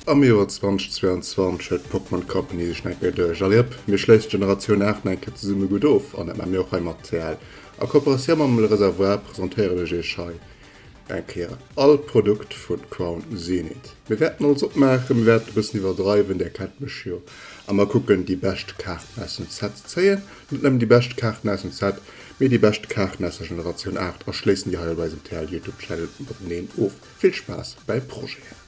Am Joer 2022 huet d'Pokémon Company sech nach eng Kéier geduecht, Allez hop, mir schléissen d'Generatioun 8 nach eng Kéier zesumme gutt of. An dat maache mir och hei mat TL. A Kooperatioun mam Le Reservoir presentéieren ech iech hei eng Kéier all Produkt vu Crown Zenith. Mir wäerten alles opmaachen, mir wäerten e bëssen iwwerdreiwen, där kennt mech jo, a mer kucken déi bescht Kaarten aus dem Set ze zéien. Net nëmmen déi bescht Kaarten aus dem Set, mee déi bescht Kaarten aus der Generatioun 8 a schléissen déi hei op eisem TL Youtube Channel mateneen of. Vill Spaass bäi Projeten!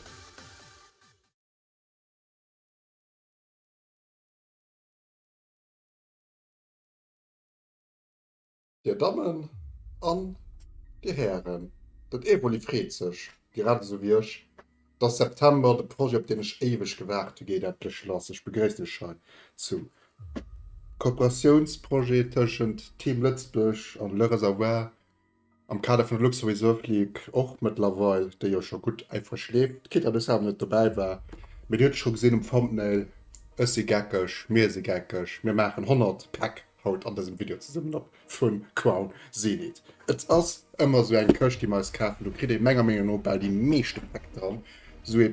Dir Dammen an Dir Hären, den Evoli freet sech, grad esou wéi ech, dass September, de Projet op deen ech éiweg gewaart hu, geet endlech lass. Ech begréissen iech hei zum Kooperatiounsprojet tëschent Team Lëtzebuerg an Le Reservoir. Am Kader vun der Luxury Surf League och mëttlerweil, déi jo scho gutt äifreg leeft, quitte datt ech selwer net dobäi war, mee dir hutt et scho gesinn um Thumbnail, ech si geckeg, mir si geckeg, mir maachen 100 Päck haut an dësem Video zesummen op vu Crown Zenith. Et ass ëmmer esou eng Këscht déi mer eis kafen, do kritt ee menger Meenung no bal déi meeschte Päck dran, esou ee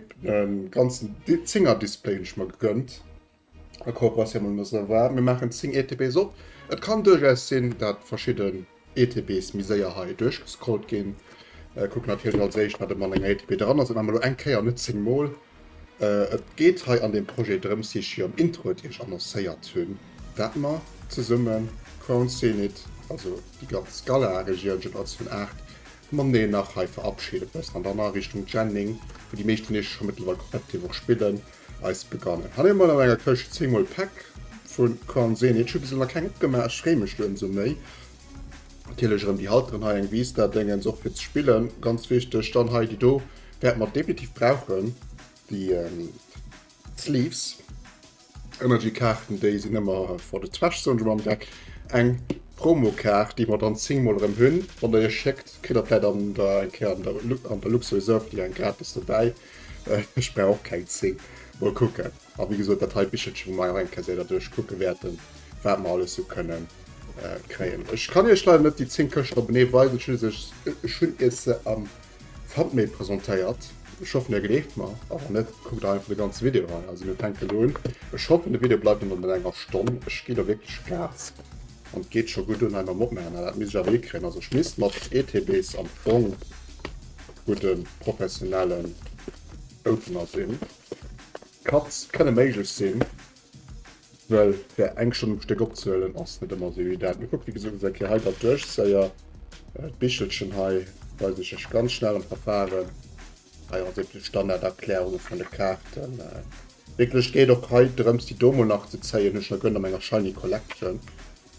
ganzen 10er Display hunn ech mer gegënnt. A Kooperatioun mam Reservoir. Mir maachen 10 ETBs op. Et kann duerchaus sinn, dat verschidden ETBs méi séier hei duerchgescrollt ginn. Kucken natierlech als éischt, wat ëmmer an enger ETB dran ass. Dat maache mer elo eng Kéier, net 10 mol. Et geet hei an deem Projet drëms, wéi ech jo am Intro et iech annoncéiert hunn, dat mer zesumme Crown Zenith, also déi ganz Galar-Regioun, Generatioun 8, mateneen nach hei verabschiden bëssen an dann a Richtung Gen 9, wou déi meescht vun iech scho mëttlerweil competitive och spillen, Eis begannen. Hei hu mer nach enger Këscht 10 mol Päck vu Crown Zenith. Ech hu bis elo nach keng opgemaach, ech freeë mech do ëmsou méi. Natierlech erëm déi Halteren hei, eng V-Star-Déngens och fir ze spillen, ganz wichteg. Dann hei déi do wäerte mer definitiv brauchen, déi Sleeves. Energy-Kaarten, déi sinn ëmmer for the trash, soen ech ëmmer am Deck. Eng Promo-Kaart, déi mer dann 10 mol erëm hunn. Wann der iech schéckt, kritt der vläit an der eng Kéier an der Luxury Reserve déi eng gratis dobäi. Ech brauch och keng 10. Mol kucken. A wéi gesot, dat hei Bichelchen, wou mer och eng Kéier séier duerch kucke wäerten, wat mer alles sou kënnen kréien. Ech kann iech leider net déi 10 Këschten openee weisen. Ech hunn se, ech hunn iech se am Thumbnail presentéiert. Ech hoffen, dir gleeft mer. A wann net, kuckt einfach de ganze Video hei. Also mir fänken elo un. Ech hoffen, de Video bleift ënner enger Stonn. Ech gi do wierklech Gas. An et geet scho gutt un hei mam Opmaachen. Dat misst ech awer hikréien. Also ech misst mat ETBs am Fong gudde professionellen Opener sinn. Cuts kënne méiglech sinn, well fir eng Stonn um Stéck opzehuelen ass net ëmmer esou evident. Mir kucke wéi gesot eng Kéier hei dat duerch séier. D'Bichelchen hei weisen ech iech ganz schnell am Verfahren. Hei ass eben d'Standarderklärunge vun de Kaarten. Wierklech geet och hei drëms déi do mol nach ze zéien, hunn ech nach gënnt a menger Shiny Collection.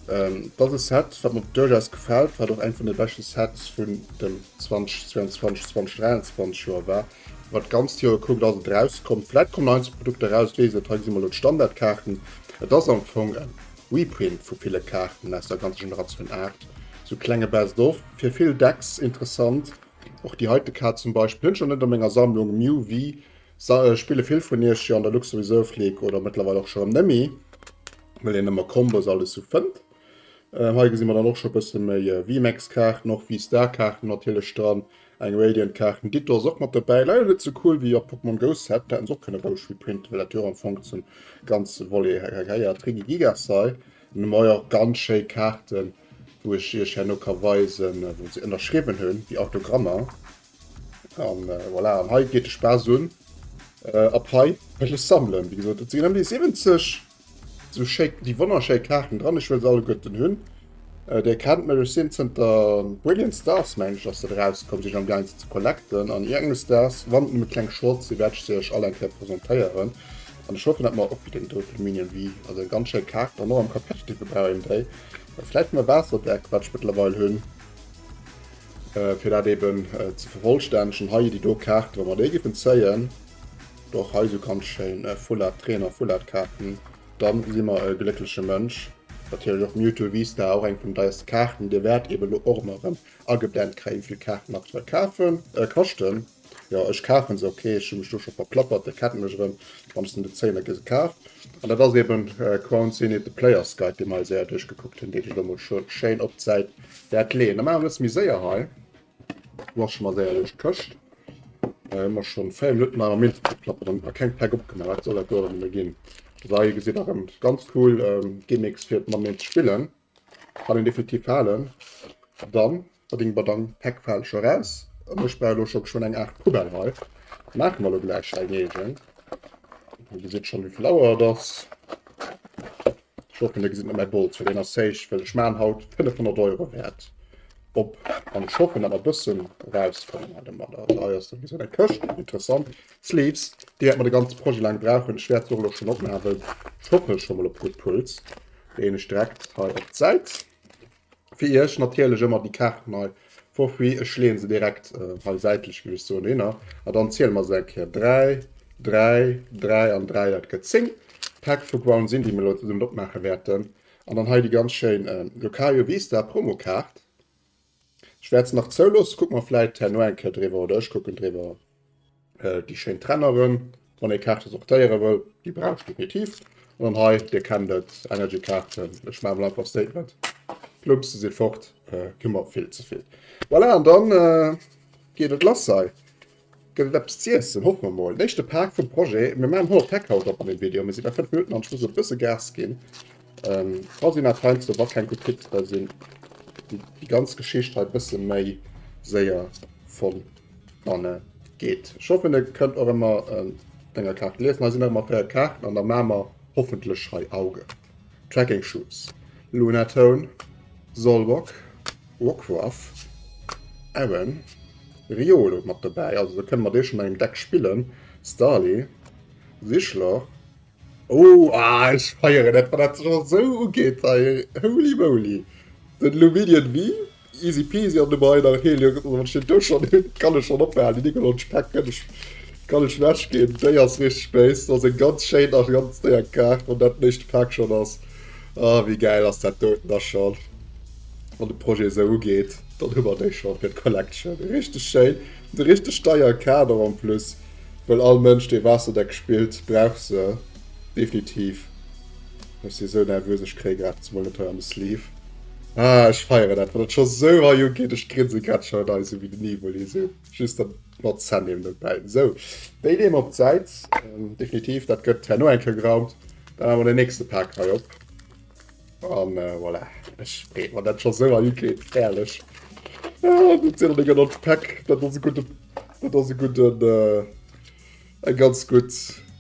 Et ass e Set wat mer duerchaus gefält, wat och eng vun de beschte Sets vun dem 2022, 2023 Joer war. Iwwer d'ganzt Joer gekuckt ass et erauskomm. Vläit kommen nach einzel Produkter eraus, ech weess et net. Hei gesi mer elo d'Standardkaarten. Et ass am Fong e Reprint vu ville Kaarten aus der ganzer Generatioun 8, sou klenge Best of, fir vill Decks interessant. Och déi heite Kaart zum Beispill hunn ech nach net a menger Sammlung, Mew V spille vill vun iech jo an der Luxury Reserve League oder mëttlerweil och scho erëm nëmmi. Well een ëmmer Kombos alles sou fënnt. Hei gesi mer dann och scho bësse méi VMAX-Kaarten, och V-Star-Kaarten natierlech dran. Eng Radiant-Kaart, den Ditto ass och mat dobäi. Leider net sou cool wéi op Pokémon Go Set, dat hätten se och kënne roueg reprinten, well dat jo och am Fong zum ganze Volet gehéiert. Regigigas hei, dann hu mer hei och ganz schéi Kaarten, wou ech iech herno ka weisen, wou se ënnerschriwwen hunn, déi Autogrammer. An voilà, an hei geet de Spaass un. Ab hei wëll ech sammelen. Wéi gesot, et sinn ëm déi 70 sou schéi, déi wonnerschéi Kaarten dran. Ech wëll se alleguerten hunn. Dir kennt mech, ech sinn zënter Brilliant Stars, mengen ech, ass dat erauskomm, sinn ech am gaang se ze collecten. An enges Daags, wann et nëmme kleng Shorts sinn, wäert ech se iech all eng Kéier presentéieren. An ech hoffen, datt mer och wéi den do Lumineon V, also eng ganz schéi Kaart, dann och am Competitive brauch een déi. Vläicht mam Waasserdeck, wat ech mëttlerweil hunn. Fir dat eben ze vervollstännegen, hei déi do Kaarten, wa mer déi géifen zéien, doch hei sou ganz schéin Full Art Trainer, Full Art Kaarten, dann si mer e gléckleche Mënsch. Natierlech och Mewtwo V-Star, och eng vun den deierste Kaarten. Dir wäert eben elo och ëmmer erëm ageblent kréien, wéi vill Kaarten aktuell kafen, kaschten. Jo, ech kafen se, ok, ech hu mech do scho verplappert, dir kennt mech erëm, wann ech se den Zéiner gi se kaf. An dat ass eben Crown Zenith, de Players Guide, dee mer hei séier duerchgekuckt hunn, deen ech elo mol scho schéin op d'Säit wäert leeën. Da maache mer e bësse méi séier hei, waschen mer séier duerch d'Këscht. Hei hu mer schonn 4 Minutten hei am Internet geplappert an keng Päck opgemaach. Wat soll dat do erëm nëmme ginn? Also hei gesitt der erëm ganz cool Gimmicks fir mateneen ze spillen. Kann een definitiv halen. Dann, Bading badang, Päck fale scho raus. An ech brauch elo scho geschwënn eng Aart Poubelle hei. Maache mer elo gläich eng eegen. Dir gesitt schonn, wéi vill Auer et ass. Ech hoffen, dir gesitt net mäi Bols, well deen ass héich, well ech maachen haut 500 Euro wäert op an ech hoffen, datt mer e bëssen erauskommen hei domadder. Also hei ass da wéi gesot eng Këscht, interessant. Sleeves, déi wäerte mer de ganze Projet laang brauchen. Ech wäert se och elo schonn opmaachen, well ech hoffe scho mol op gutt Puls. Leeën ech direkt hei op d'Säit. Fir iech natierlech ëmmer déi Kaarten hei for free. Ech leeën se direkt hei säitlech, géif ech soen, dohinner. A dann ziele mer se eng Kéier. 3, 3, 3 an 3, dat gëtt 10 Päck vu Ground Zin, déi mir elo zesummen opmaache wäerten. An dann hei déi ganz schéin Lucario Vista Promokaart. Ech wäert se nach zouloossen, kucke mer vläit herno eng Kéier driwwer oder ech kucken driwwer. Déi schéin Trenneren, wann ee Kaarte sortéiere wëll, déi brauch ech definitiv. An dann hei, Dir kennt et, Energy Kaarten. Ech maache mol einfach Statement, Plumpse si fort, hu mer vill ze vill. Voilà, an dann geet et lass hei. Gëtt et eppes z'iessen? Hoffe mer mol. Den éischte Pak vum Projet. Mir maachen 100 Päck haut op an dem Video. Mir si bei 5 Minutten an ech muss e bësse Gas ginn. Ähm, ka sinn dat heiansdo wa keng gutt Tipps dra sinn, déi déi ganz Geschicht hei e bësse méi séier von danne geet. Ech hoffen, dir kënnt och ëmmer ähm, denger Kaart liesen. Hei sinn nach ëmmer 4 Kaarten an da maache mer hoffentlech hei Auge. Tracking Shoes, Lunatone, Solrock, Rockruff, Aaron, Riolu mat dobäi, also do kënne mer dee schonn an engem Deck spillen, Starly, Sichler, oh ah ech feieren dat, wann dat scho sou ugeet hei, holy moly, den Lumidian V, Easy peasy an dobei nach Helium, also wann ech den do schonn hunn, kann ech schonn ophalen, déi Nikolonsch Päck kënn ech, kann ech wech ginn, déi ass richteg béis, dat ass eng ganz schéin a ganz déier Kaart, wann dat den éischte Pak schonn ass, ah wéi gäil ass dat doten da schonn, wann de Projet esou ugeet, dann hu mer déi scho fir d'Collection, richteg schéin, eng richteg deier Kaart och en plus, well all Mënsch dee Waasserdeck spillt brauch se definitiv. Ech si sou nervös, ech kréie grad zemol net hei an de Sleeve. Ah, ech feieren dat, wann et scho sou hei ugeet. Ech grinse grad schon hei sou wéi den Evoli, sou just dat mat Zänn eben dobäi. Sou, déi leeë mer op d'Säit, definitiv, dat gëtt herno eng Kéier geraumt. Dann maache mer den nächste Pak hei op. An voilà, ech freet, wann dat scho sou hei ugeet, herrlech. Ah, dat sinn dann déi ganz Päck, dat ass e gudde, dat ass e gudden. Eng ganz gutt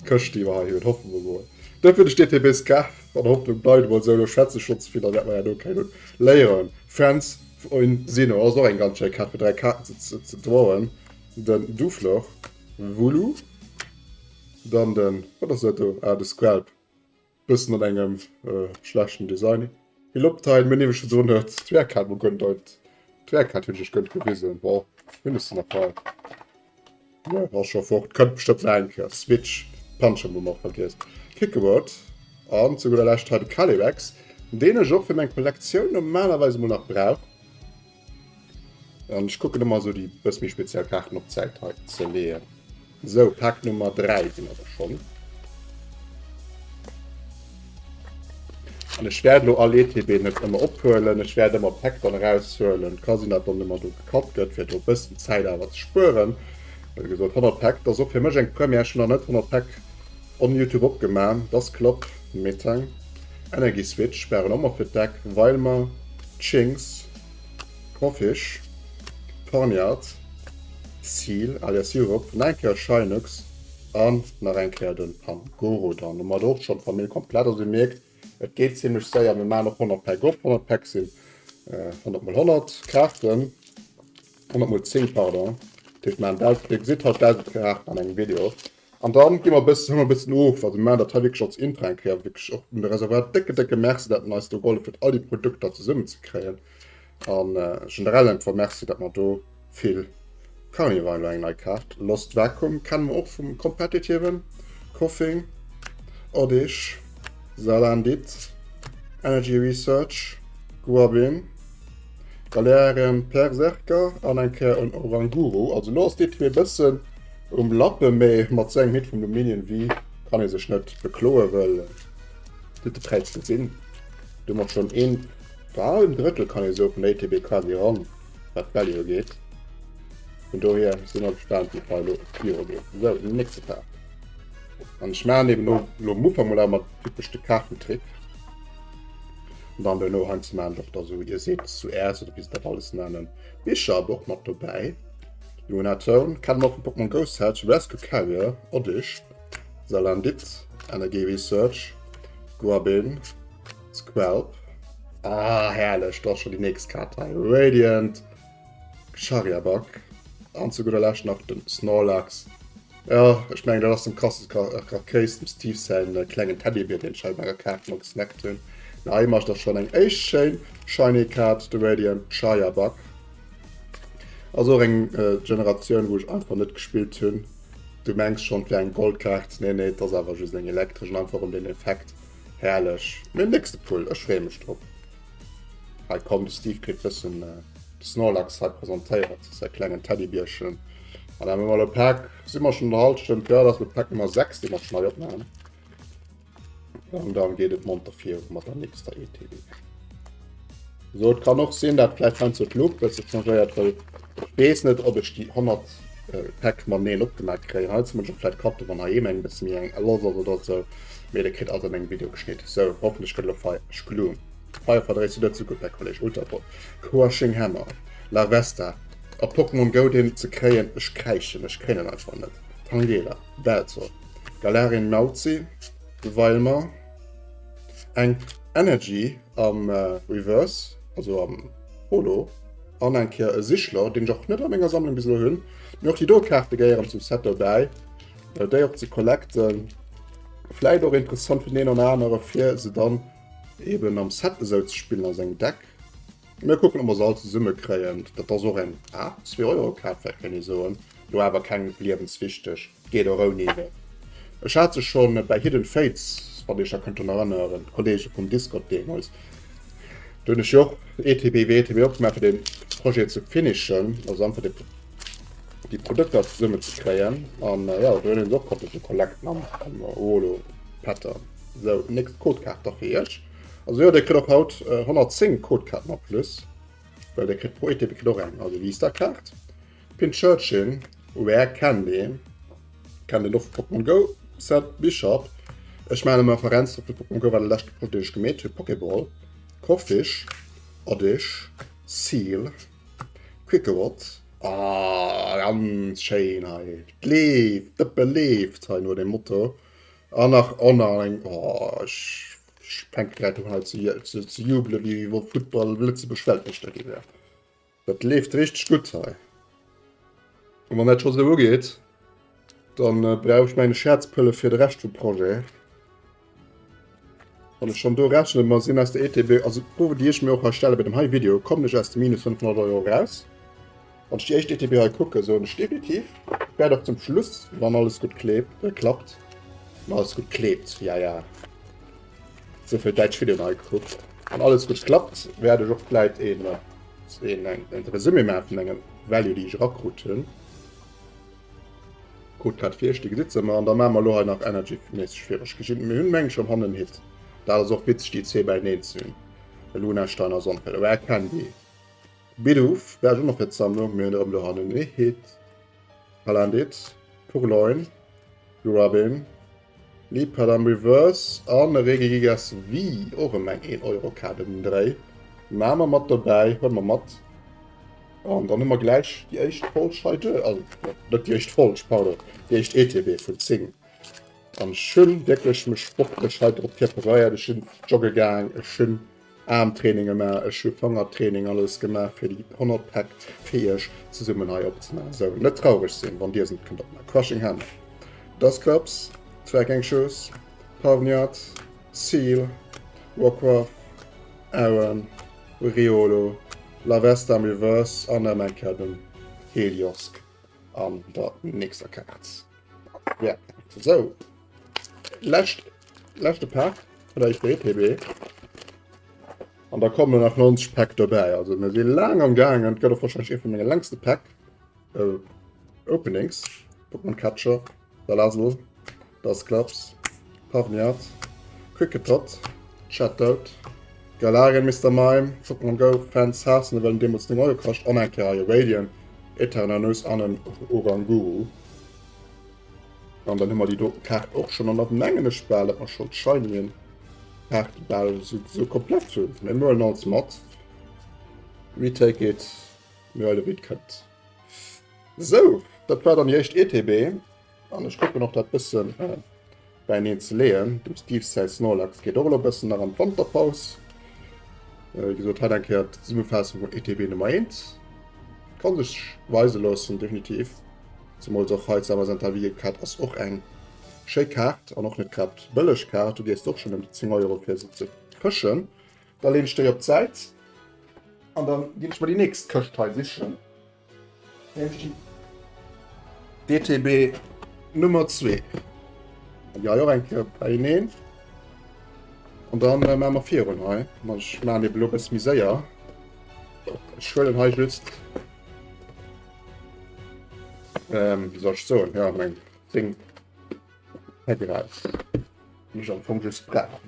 Këscht déi mer hei hunn, hoffe mer mol. Dofir hunn ech d'ETBs kaf, an der Hoffnung bleift emol esou, elo schwätze ech schonn ze vill, da wäerte mer herno keng hunn. Léieren, Friends vun Sinnoh ass och eng ganz schéi Kaart fir 3 Kaarten ze ze drawen. Den Duflor, Wooloo, dann den, wat ass dat do, ah de Squelp. Bëssen an engem schlechten Design. Hiloptein, mir nehmen schon so net d'Werkart mo gönnt deit. D'Werkart hunn ech gönnt gewisen. Boah, hunn ech se nach hei? Ne, ass scho fort. Kënnt bestëmmt nach eng Kéier. Switch, Punch hu mer vergiess. Kickerbot an zu gudder Lescht hei de Calyrex, deen ech och fir meng Kollektioun normalerweis emol nach brauch. An ech kucken ëmmer esou déi bëss méi speziell Kaarten op d'Säit hei ze leeën. Sou, Pak Nummer 3 si mer da schonn. An ech wäert elo all ETB net ëmmer ophuelen. Ech wäert ëmmer Päck dann eraushuelen. Ka sinn, dat dann ëmmer do gecut gëtt, fir do e bëssen Zäit awer ze spueren. Wéi gesot, 100 Päck, dat ass och fir mech eng Première. Ech hunn nach net 100 Päck on YouTube opgemaach. Dat ass klopp. Metang. Energy Switch brauchen och mer fir d'Deck, Weilmer, Chinks, Crawfish, Porniard, Seal alias Europe, nach eng Kéier Shinux an nach eng Kéier den Pangoro. Dann hu mer do och schonn d'Famill komplett. Also dir mierkt, et geet zimlech séier. Mir maachen och 100 Päck op. 100 Päck sinn 100 mol 100 Kaarten, 100 mol 10, pardon. Dat heescht, mir maachen 1.000, dir gesitt haut 1.000 Kaarten an engem Video. An dann gi mer e bëssen, hu mer e bëssen of, also mir maachen dat hei wierklech als Intro eng Kéier, wierklech och un de Reservoir décke, décke Merci, dat en eis do gehollef huet, all déi Produkter zesummenzekréien. An generell einfach Merci, dat mer do vill Carnivine, elo eng nei Kaart, Lost Vacuum kenne mer och vum Competitiven, Koffing, Oddish, Salandit, Energy Research, Guabin, Galerian Perrserker an eng Kéier en Oranguru. Also elo ass d'ETB e bëssen um Lappe, mee mat sou engem Hit vum Dominion V kann ee sech net bekloen, well Dir hutt de Präis gesinn, do hu mer schonn een, bal en Drëttel kann ee soe vun der ETB quasi eran, wat d'Value ugeet. Vun dohier si mer gespaant, wéi et hei elo virugeet. Esou, nächste Kaart. An ech maachen eben elo elo am Ufank mol awer mat typesch de Kaartentrick. An dann duerno heiansdo maachen ech och da sou, ihr seht es zuerst oder wéi se dat alles nennen. Bicher och mat dobäi. Lunatone, kennen mer och vum Pokémon Go Set, Rescue Carrier, Oddish, Salandit, Energie Research, Grubbin, Squelp. Ah, herrlech, do ass scho déi nächst Kaart hei. Radiant. Chariabak an zu gudder Lescht nach den Snorlax. Ja, ech mengen dat ass dem krasseste Kéis, dem Steve säin äh, klengen Teddybier, deen ech hei bei der Kaart noch gesnackt hunn. Na, hei macht der schon eng éischt schéin shiny Kaart, de Radiant Chariabak. Also och eng äh, Generatioun, wou ech einfach net gespillt hunn. Du mengs schon, et wär eng Goldkaart. Nee, nee, et ass awer just eng elektresch an einfach um den Effekt. Herrlech. Mee nächste Pull, ech freeë mech drop. Hei komm, de Steve kritt bëssen de Snorlax hei presentéiert, säi klengen Teddybierchen. An dann hu mer elo Pack, si mer schonn an der Hallschent, jo, dat ass elo Pack Nummer 6, déi mer schonn hei opmaachen. An dann geet et monter viru mat der nächster ETB. So, et kann och sinn, dat vläicht heiansdo d'Luucht bësse changéiert, well ech weess net, ob ech déi 100 Päck mateneen opgemaach kréien. Heiansdo muss ech och vläicht cutten, wann hei eem eng bësse méi eng lass ass oder sou. Mee der kritt alles an engem Video geschnitt. Sou, hoffentlech gëtt elo fei. Ech gloom. Feier verdréis du net sou gutt, mäi Kolleg. Ultrapod, Crushing Hammer, Larvesta, a Pokémon Go deen ze kréien, ech kräischen, ech kréien en einfach net. Tangela, Belzor, Galarian Mauzi, Weilmer, eng Energy am Reverse, also am Holo, an eng Kéier e Sichler, deen ech och net a menger Sammlung bis elo hunn. Mee och déi do Kaarte gehéieren zum Set dobäi. Déi och ze collecten. Vläit och interessant fir den een oder anere fir se dann eben am Set esou ze spillen a sengem Deck. Mir kucken ob mer se all zesumme kréien. Dat ass och eng ah, 2 Euro Kaart vläit kéint ee soen. Lo awer keng liewenswichteg. Geet och ouni. Ech hat se schonn bäi Hidden Fates, wann Dir iech nach kënnt drun erënneren, d'Kollege vum Discord deemools. Do hunn ech jo och ETB wéi ETB opgemaach fir de Projet ze finishen, also einfach de déi Produkter zesummen ze kréien. An äh, ja, do hunn se och konnte se collecten am, am Holo Pattern. Sou, nächst Codekaart da fir iech. Also jo, Dir kritt och haut äh, 110 Codekaarten a plus, well Dir kritt pro ETB kritt och eng, also Vista-Kaart. Pinchurchin, Rare Candy, kennt een och vu Pokémon Go, Set Bishop, ech maachen ëmmer Referenz drop, Pokémon Go war de leschte Projet deen ech gemeet hunn, Pokéball, Corphish, Oddish, Seal, Quickerot, ah ganz schéin hei, et leeft, d'Dëppe leeft hei no dem Motto, an nach oh nach eng, oh ech fänke gläich un hei ze ze jubelen, wéi wa Futtball Lëtzebuerg Weltmeeschter gi wär. Dat leeft richteg gutt hei. An wann dat scho sou ugeet, dann brauch ech meng Schäerzpëlle fir de Rescht vum Projet. Wann ech schonn do rechnen, mer sinn aus der ETB, also d'Fro déi ech mir och hei stelle bei dem hei Video, kommen ech aus de minus 500 Euro raus? Wann ech déi éischt ETB hei kucken, soen ech definitiv, ech wäert och zum Schluss, wann alles gutt klebt, äh, klappt, wann alles gutt klebt, ja ja, souvill däitsch Videoen hei gekuckt, wann alles gutt klappt, wäert ech och vläit een, een, eng Resumé maache vun engem Value, déi ech erakrut hunn. Codecard fir iech, déi gesitt se ëmmer. An da maache mer elo hei nach Energy-méisseg fir iech geschitt. Mir hunn, meng ech, erëm hannen en Hit. Dat ass och witzeg, déi zwee beieneen ze hunn. De Luna Stein a Sonnefeld. Rare Candy. Bidoof wär ech och nach fir d'Sammlung. Mir hunn erëm do hannen e Hit. Salandit, Purrloin, Grubbin, Liepard am Reverse an e Regigigas V, och erëm eng 1 Euro Kaart ëm den Dréi. Maache mer mat dobäi, huele mer mat. An dann hu mer gläich déi éischt Folg hei duer, also net déi éischt Folg, pardon, déi éischt ETB vun 10. An ech hunn wierklech mech sportlech hei drop preparéiert. Ech sinn jogge gaang, ech hunn Aarmtraining gemaach, ech hu Fangertraining, alles gemaach fir déi 100 Päck fir iech zesummen hei opzemaachen. Sou, net traureg sinn, wann dir se net kënnt opmaachen. Crushing Hammer, Dusclops, Tracking Shoes, Pawniard, Seal, Rockruff, Aaron, Riolo, La Vesta am Reverse an erëm eng Kéier den Heliorsk an der nächster Kaart. Ja, sou. Lescht, leschte Pak vun der éischter ETB. An da kommen nach 90 Päck dobäi. Also mir si laang am gaangen. Et gëtt och wahrscheinlech ee vu menge längste Päck äh, Openings. Pokémon Catcher, Salazzle, Dusclops, Pawniard, Kricketot, Chatot, Galarian Mr. Mime, Pokémon Go Fans haassen, well en deemools 9 Euro kascht, an eng Kéier hei e Radiant. Eternatus an en Oranguru. An dann hu mer déi do Kaart och schonn. An da mengen ech bal, datt mer schonn d'Shinyen Kaart bal esou, esou komplett hunn. Mir huelen alles mat. We take it. Mir huele wéi et kënnt. Sou, dat war dann déi éischt ETB. An ech kucken och dat bëssen äh, bäineen ze leeën. Dem Steve säi Snorlax geet och elo bëssen nach an d'Wanterpaus. Äh, wéi gesot, hei eng Kéier d'Zesummefaassung vun ETB Nummer 1. Kann sech weise loossen, definitiv. Zemools och hei d'Samazenta Videokaart ass och eng schéi Kaart an och net grad bëlleg Kaart. Du gees och schonn ëm déi 10 Euro fir se ze fëschen. Da leen ech déi op d'Säit an dann ginn ech mer déi nächst Këscht hei sichen. DTB Nummer 2. Ja och eng Kéier beieneen. An dann äh, maache mer virun hei. Ma ech maachen eben elo e bësse méi séier. Ech huelen hei just ähm, wéi soll ech soen, ja, meng Ding Päck eraus. Déi ech am Fong just brauch.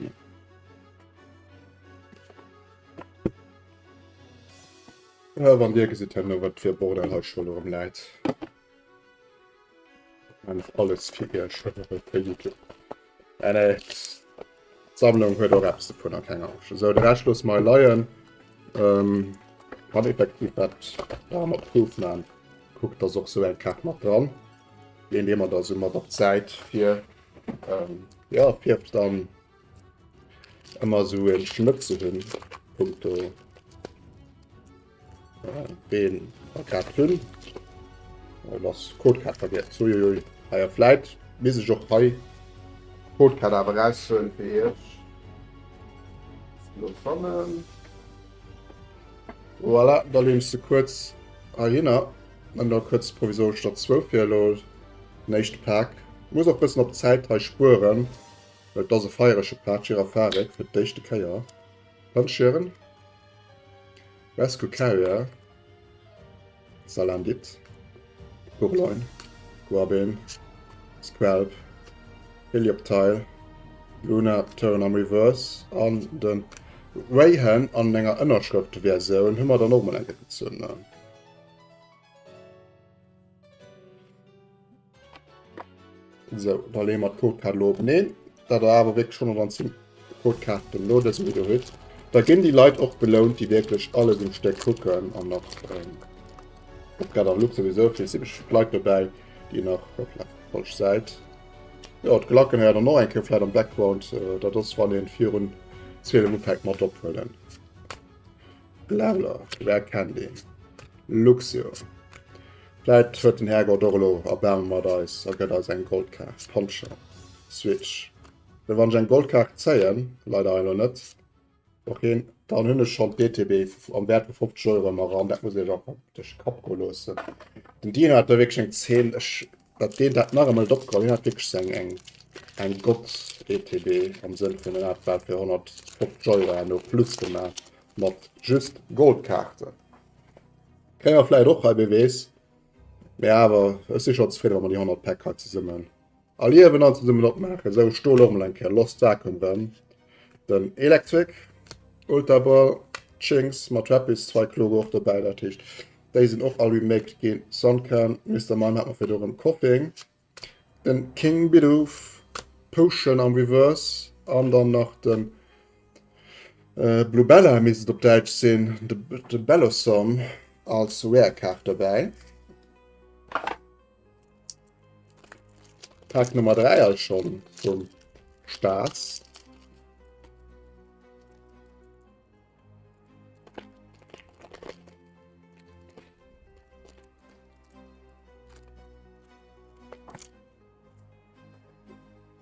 Ja, wann Dir gesitt herno wat fir Bordell hei scho erëm läit. Einfach alles fir Iech fir YouTube. Äh, nee. D'Sammlung huet och eppes dovun, keng Angscht. Esou, de Rescht loosse mer hei leien. Ähm, kann effektiv dat da mat Proof man. Kuckt, dass och sou eng Kaart mat dran. Leen déi mer da sou mat op d'Säit fir, ähm, ja, fir dann ëmmer sou en Schnëtt ze hunn. Punkto äh, Been a grad hunn. Oh, lass Codekaart vergiess. Uiuiui. Ah ja, vläit misst ech och hei d'Codekaart awer eraushuelen fir iech. Lo fannen. Voilà, da leeën ech se kuerz heihinner. An da kuerz provisoresch derzou fir elo den éischte Pak. Muss och bëssen op d'Zäit hei spueren. Et ass e feierege Plat, Girafarek fir d'éischte Kéier. Planscheren, Rescue Carrier, Salandit, Purloin, Guabin, Squelp, Helioptile, Luna Turn am Reverse an de Rayhan an enger Ënnerschrëfteversioun hu mer dann och mol eng Kéier gezunn. Sou, da leeë mer d'Codekaart elo openeen, dat der awer wierklech 110 Codekaarten no dësem Video hutt. Da ginn déi Leit och belount, déi wierklech alles um Stéck kucken an nach ähm, op grad am Look souwisou, fir si bestimmt Leit dobäi, déi nach hoppla, falsch Säit. Jo, d'Glacken héiert der noch eng Kéier vläit am Background, äh, dat ass wann een virun 12 ufänkt mat ophuelen. Blabla, wer kennt een? Luxio. Vläit huet den Härgott och elo Erbaarme mat eis a gëtt eis eng Goldkaart. Pancho. Switch. Well wann ech eng Goldkaart zéien, leider hei elo net, och een, dann hunn ech schonn d'ETB am Wäert vu 50 Euro ëmmer eran. Dat muss iech och duerch de Kapp goe loossen. Den Dino hat do wierklech eng Zeen, ech, dat deen dat nach emol net opgeholl, hien hat wierklech seng eng eng Gott-ETB am Sënn vun en hat bal fir 150 Euro herno plus gemaach mat just Goldkaarten. Kréie mer vläit och hei, wie weess. Mee awer, ech si scho zefridden, wa mer déi 100 Päck hei zesummen erliewen an zesummen opmaachen. Esou, Stol och mol eng Kéier Lost Vacuum rëm. Den Electric, Ultra Ball, Chinks mat Trapis, zwei Kloge och dobäi, dat heescht, déi sinn och all remaked ginn. Sunkern, Mister Mime hat mer virdru rëm, Koffing, den King Bidoof, Potion am Reverse an dann nach den Bluebella misst et op Däitsch sinn, de Bellossom als Rare-Kaart dobäi. Pack Nummer 3 als schon vum Spaass.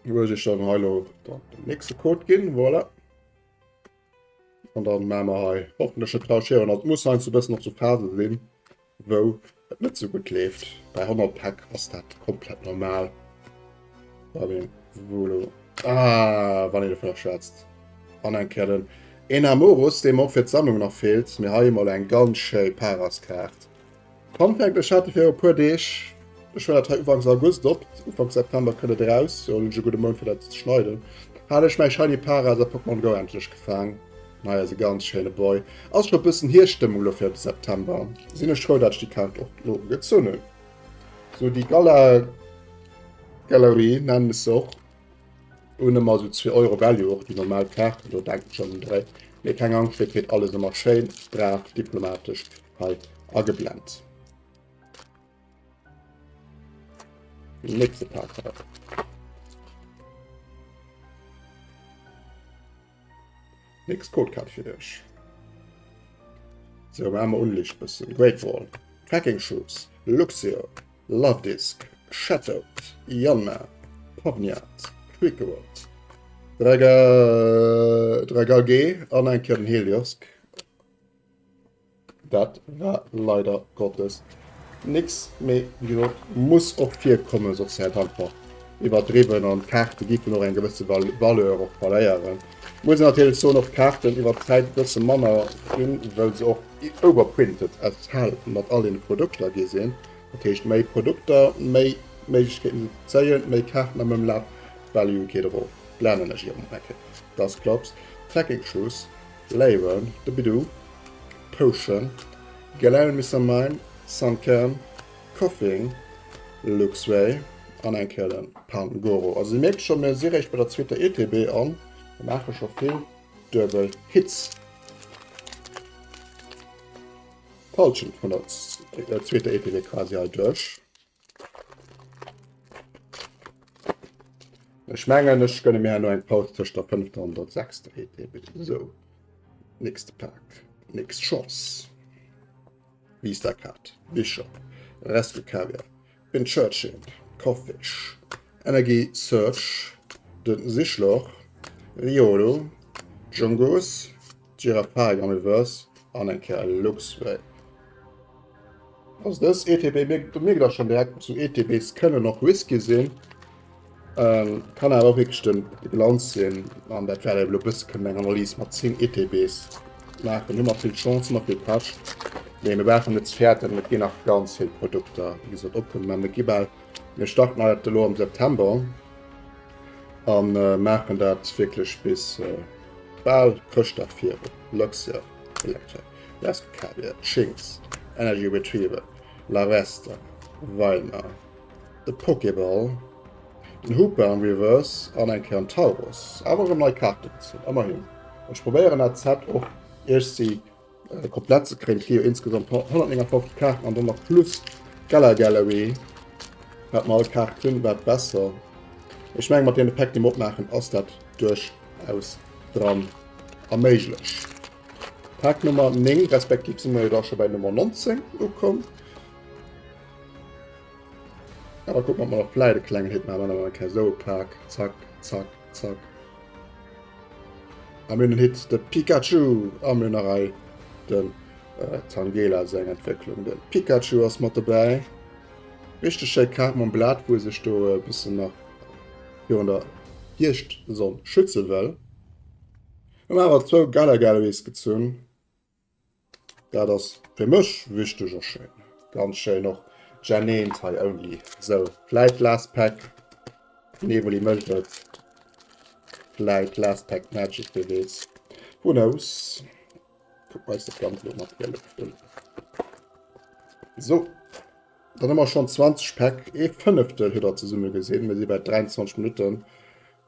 Wou ech dann hei lo dann den nächste Code ginn, voilà. An dann maache mer hei hoffentlech net Rauschéieren. Also, et muss heiansdo e bëssen och sou Phase sinn, wou et net sou gutt leeft. Bei 100 Päck ass dat komplett normal. Wann een wou elo, ah, wann een dovunner schwätzt. An eng Kéier den Enamorus, dee mer och fir d'Sammlung nach feelt. Mee hei emol eng ganz schéi Paras-Kaart. Fun Fact, Ech hat fir e puer Deeg, ech huelen dat hei Ufanks August op, Ufanks September kënnt et eraus, jo hunn ech e gudde Mount fir dat ze schneiden, hat ech mäi Shiny Paras a Pokémon Go endlech gefaang. Hei ass e ganz schéine Boy. Ass scho bëssen Hierschtstëmmung lo fir de September. Sinn ech frou, dat ech déi Kaart och lo gezunn hunn. Sou déi Gala Gallery nennen ech se och. Hunn ëmmer sou 2 Euro Value och déi normal Kaarten, do denken ech an den Dréi. Mee keng Angscht, dir kritt alles ëmmer schéin brav diplomatesch hei ageblent. Nächste Pak hei. Nächst Codecard fir dech. So, machen wir Unlicht bëssen. Great Wall, Tracking Shoes, Luxio, Love Disc, Shattered, Yanma, Pugniat, Quickword, Draga, Dragalge an eng Kéier den Heliosk. Dat war leider Gottes nix, mee wéi gesot, muss och virkommen, soss wär et einfach iwwerdriwwen an d'Kaarte giffen och eng gewësse Valeur och verléieren. Muss een natierlech soen, och d'Kaarten iwwer d'Zäit e bësse manner ginn, wëll se och overprinted as hell mat all deene Produkter gi sinn. Dat heescht méi Produkter, méi Méiglechkeeten se ze zéien, méi Kaarten am Ëmlaf, d'Value geet erof. Blennen ech iwwer eng Kéier. Dusclops, Trekking Shoes, Leyron, de Bidou, Potion, Galaun Mister Mime, Sunkern, Koffing, Luxray an eng Kéier den Pangoro. Also dir mierkt scho, mir si réischt bei der zweeter ETB an mir maache scho vill duebel Hits. D'Hallschent vun der zweeter ETB quasi hei duerch. Ech mengen ech gönne mir herno eng Paus tëscht der fënnefter an der sechster ETB. Sou, nächste Pak, nächst Chance. Vista Card, Bishop, Rescue Carrier, Pincurchin, Koffich, Energy Search, den Sichlor, Riolu, Jungus, Giraffa am Reverse an eng Kéier Luxray. Also dës ETB, mir, du mierkt auch schon direkt, so ETBs kënnen och risky sinn. Ähm, kann awer och wierklech den de Glanz sinn an dat wäert elo bësse kënnen eng Analys mat 10 ETBs maachen. Hu mer vill Chance, hu mer vill Pech. Mee mir brauchen net ze fäerten, et ginn nach ganz vill Produkter, wéi gesot, opkommen. Mä mir gi bal, mir starten dat elo am September an äh, maachen dat wierklech bis äh, bal Chrëschtdag viru. Luxia, Electra. Lastkabel, Shinx, Energy Retrieval, Larvesta, Weilmar, de Pokéball, den Hoopa am Reverse an eng Kéier en Tauros. Awer erëm nei Kaarte gezunn, ëmmerhin. Ech probéieren dat Set och iech si komplett ze kréien. Et gi jo insgesamt 159 Kaarten an dann nach plus Galar Gallery. Wat mer all Kaart hunn, wat besser. Ech menge mat deene Päck déi mer opmaachen ass dat duerchaus dran a méiglech. Pak Nummer 9, respektiv si mer jo da scho bei Nummer 19 ukomm. Awer kucken, ob mer nach vläit e klengen Hit maachen. Dann eng Kéier esou e Pak. Zack, zack, zack. A mir hunn en Hit, de Pikachu! A mir hunn nach hei den äh, Tangela seng Entwécklung. De Pikachu ass mat dobäi. Richteg schéi Kaart mam Blat, wou e sech do e bëssen nach virun der Hierschtsonn schütze wëll. Hunn awer zwou Gala Galleries gezunn. Dat ass fir mech wichteg a schéin. Ganz schéin och Gen 1 hei only. Sou, vläit last pack. Nevoli mécht et. Vläit last pack magic, wie weess. Who knows. Kucken wir eis dat Ganzt elo mat Gielef un. So. Dann hu mer schonn 20 Päck, ee Fënneftel hutt der zesumme gesinn. Mir si bei 23 Minutten.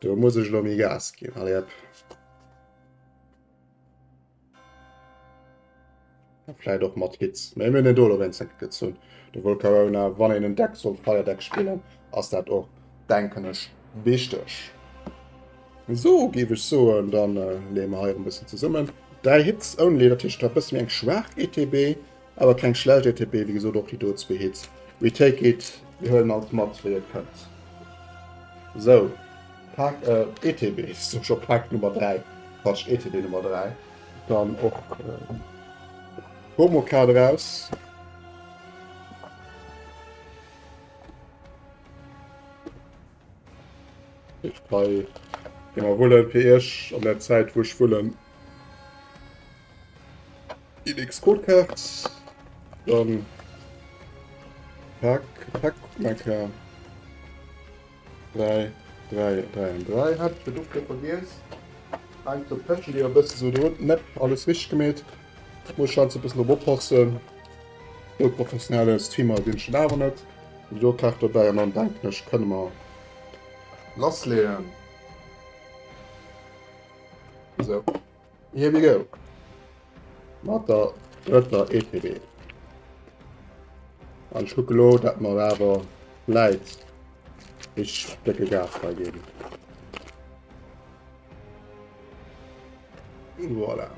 Do muss ech elo méi Gas ginn. Allez hop. Vläit och mat Hits. Mee mir hunn en do elo wéinst enke gezunn. De Volcarona, wann een en Deck sollt Fire-Deck spillen, ass dat och, denken ech, wichteg. Esou, géif ech soen, dann leeë mer hei erëm e bëssen zesummen. 3 Hits only, dat heescht, et war e bësse méi eng schwaach ETB. Awer keng schlecht ETB, wéi gesot och déi do zwee Hits. We take it, mir huelen alles mat wéi et kënnt. Sou, Pak, äh, ETB, sou scho Pak Nummer 3, Quatsch, ETB Nummer 3. Dann och äh, Promocard raus. Ich hei gi mer wullen fir iech an der Zäit wou ech wullen. Déi nächst Codekaart. Dann Pack, Pack, Mecker. 3, 3, 3 an 3. Hat ich Produkte vergiss. Heiansdo pechen déi e bësse sou drun. Nepp, alles richteg gemeet. Muss ech heiansdo e bëssen drop oppassen. Sou professionelle Streamer sinn ech dann awer net. Do Kaart dobäi an dann denken ech kënne mer lassleeën. Sou, here we go. Mat der drëtter ETB. An ech kucke lo, dat mer awer vläit richteg décke Gas hei ginn. Voilà.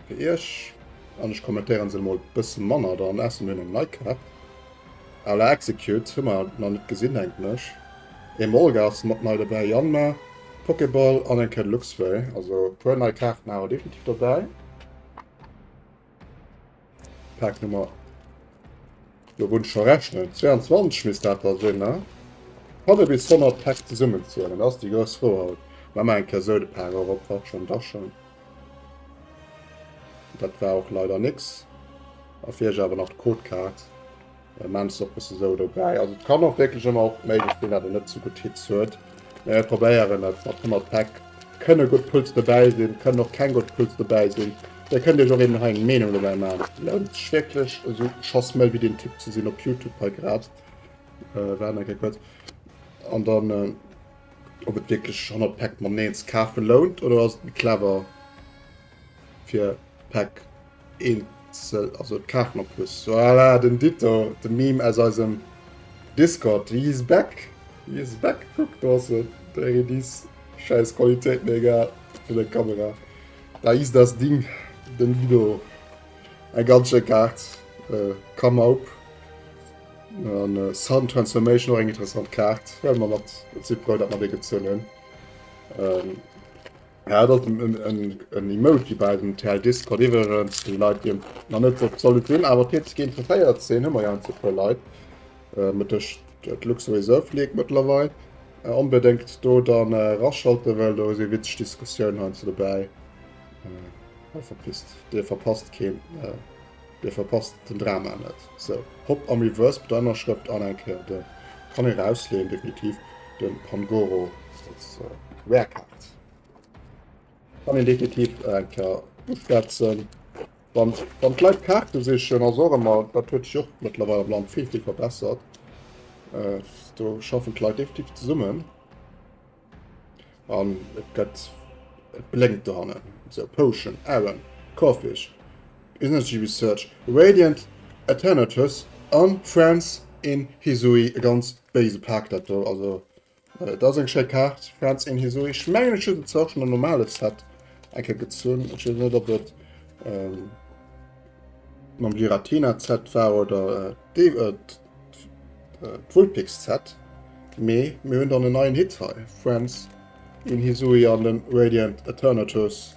Fir iech. An ech kommentéieren se mol bësse manner dann. Ausser mir hunn eng nei Kaart. À la Execute hu mer nach net gesinn, denken ech. Emolga ass mat nei dobäi, Yanma, Pokéball an eng Kéier de Luxray. Also e puer nei Kaarten awer definitiv dobäi. Pack Nummer. Do wunn scho rechnen. 22 misst dat da sinn, ne? Kann e bis 100 Päck zesummenzielen? Dat ass déi grouss Fro haut. Mä mar eng Kéier sou de Pak och op, wat schon da schon. Dat war och leider nix. A fir iech awer nach d'Codekaart. Maan se och bësse sou dobäi. Also et kann och wierklech ëmmer och méiglech sinn, dat en net sou gutt Hits huet. Mee mir probéieren et mat 100 Päck. Kënne gutt Pulls dobäi sinn, kënnen och keng gutt Pulls dobäi sinn. Dir kënnt iech och eben hei eng Meenung dobäi maachen. Lount et sech wierklech esou schassmëll wéi deen Typ ze sinn op Youtube hei grad? Waarden eng Kéier kuerz. An dann ob et wierklech 100 Päck mateneen ze kafen lount oder ass et méi clever fir Päck Eenzel, also d'Kaarten op plus. Voilà, den Ditto, de Meme aus eisem Discord. He is back, he is back. Kuck, do ass en, de Eridis. Schäiss Qualitéit, mee egal, fir der Kamera. Da is das Ding, den Dido. Eng ganz schéi Kaart. Äh, Come up. An äh, Sun Transformation, och eng interessant Kaart. Huele mer mat, si frou, datt mer déi gezunn hunn. Ähm, Ja, dat ass en Emoji bei eisem TL Discord. Iwwregens, déi Leit, déi nach net op Solid sinn, awer TCG interesséiert sinn, hu mer jo e puer Leit, mat duerch d'Luxo Reserve League mëttlerweil, onbedéngt do dann eraschalten, well do si witzeg Diskussiounen heiansdo dobäi. Hei verpisst, Dir verpasst keen, Dir verpasst den Drama net. Sou, hopp am Reverse mat der Ënnerschrëft an eng Kéier de, kann ee rausleeën, definitiv de Pangoro als Rare Kaart. Kann een definitiv eng Kéier uschwätzen. Wann, wann d'Leit Kaarte sichen, ass och ëmmer, dat huet sech och mëttlerweil am Land vill, vill verbessert. Do schaffen d'Leit definitiv zesummen. An et gëtt, et blénkt dohannen. Sou, Potion, Aaron, Corphish, Energy Research, Radiant Eternatus an Friends in Hisui. E ganz béise Pak dat do. Also dat ass eng schéi Kaart, Friends in Hisui. Ech mengen ech hu se zwar och schonn am normale Set eng Kéier gezunn. Ech weess net ob et mam Giratina Set war oder d'Vulpix Set. Mee mir hunn dann en neien Hit hei, Friends in Hisui an den Radiant Eternatus.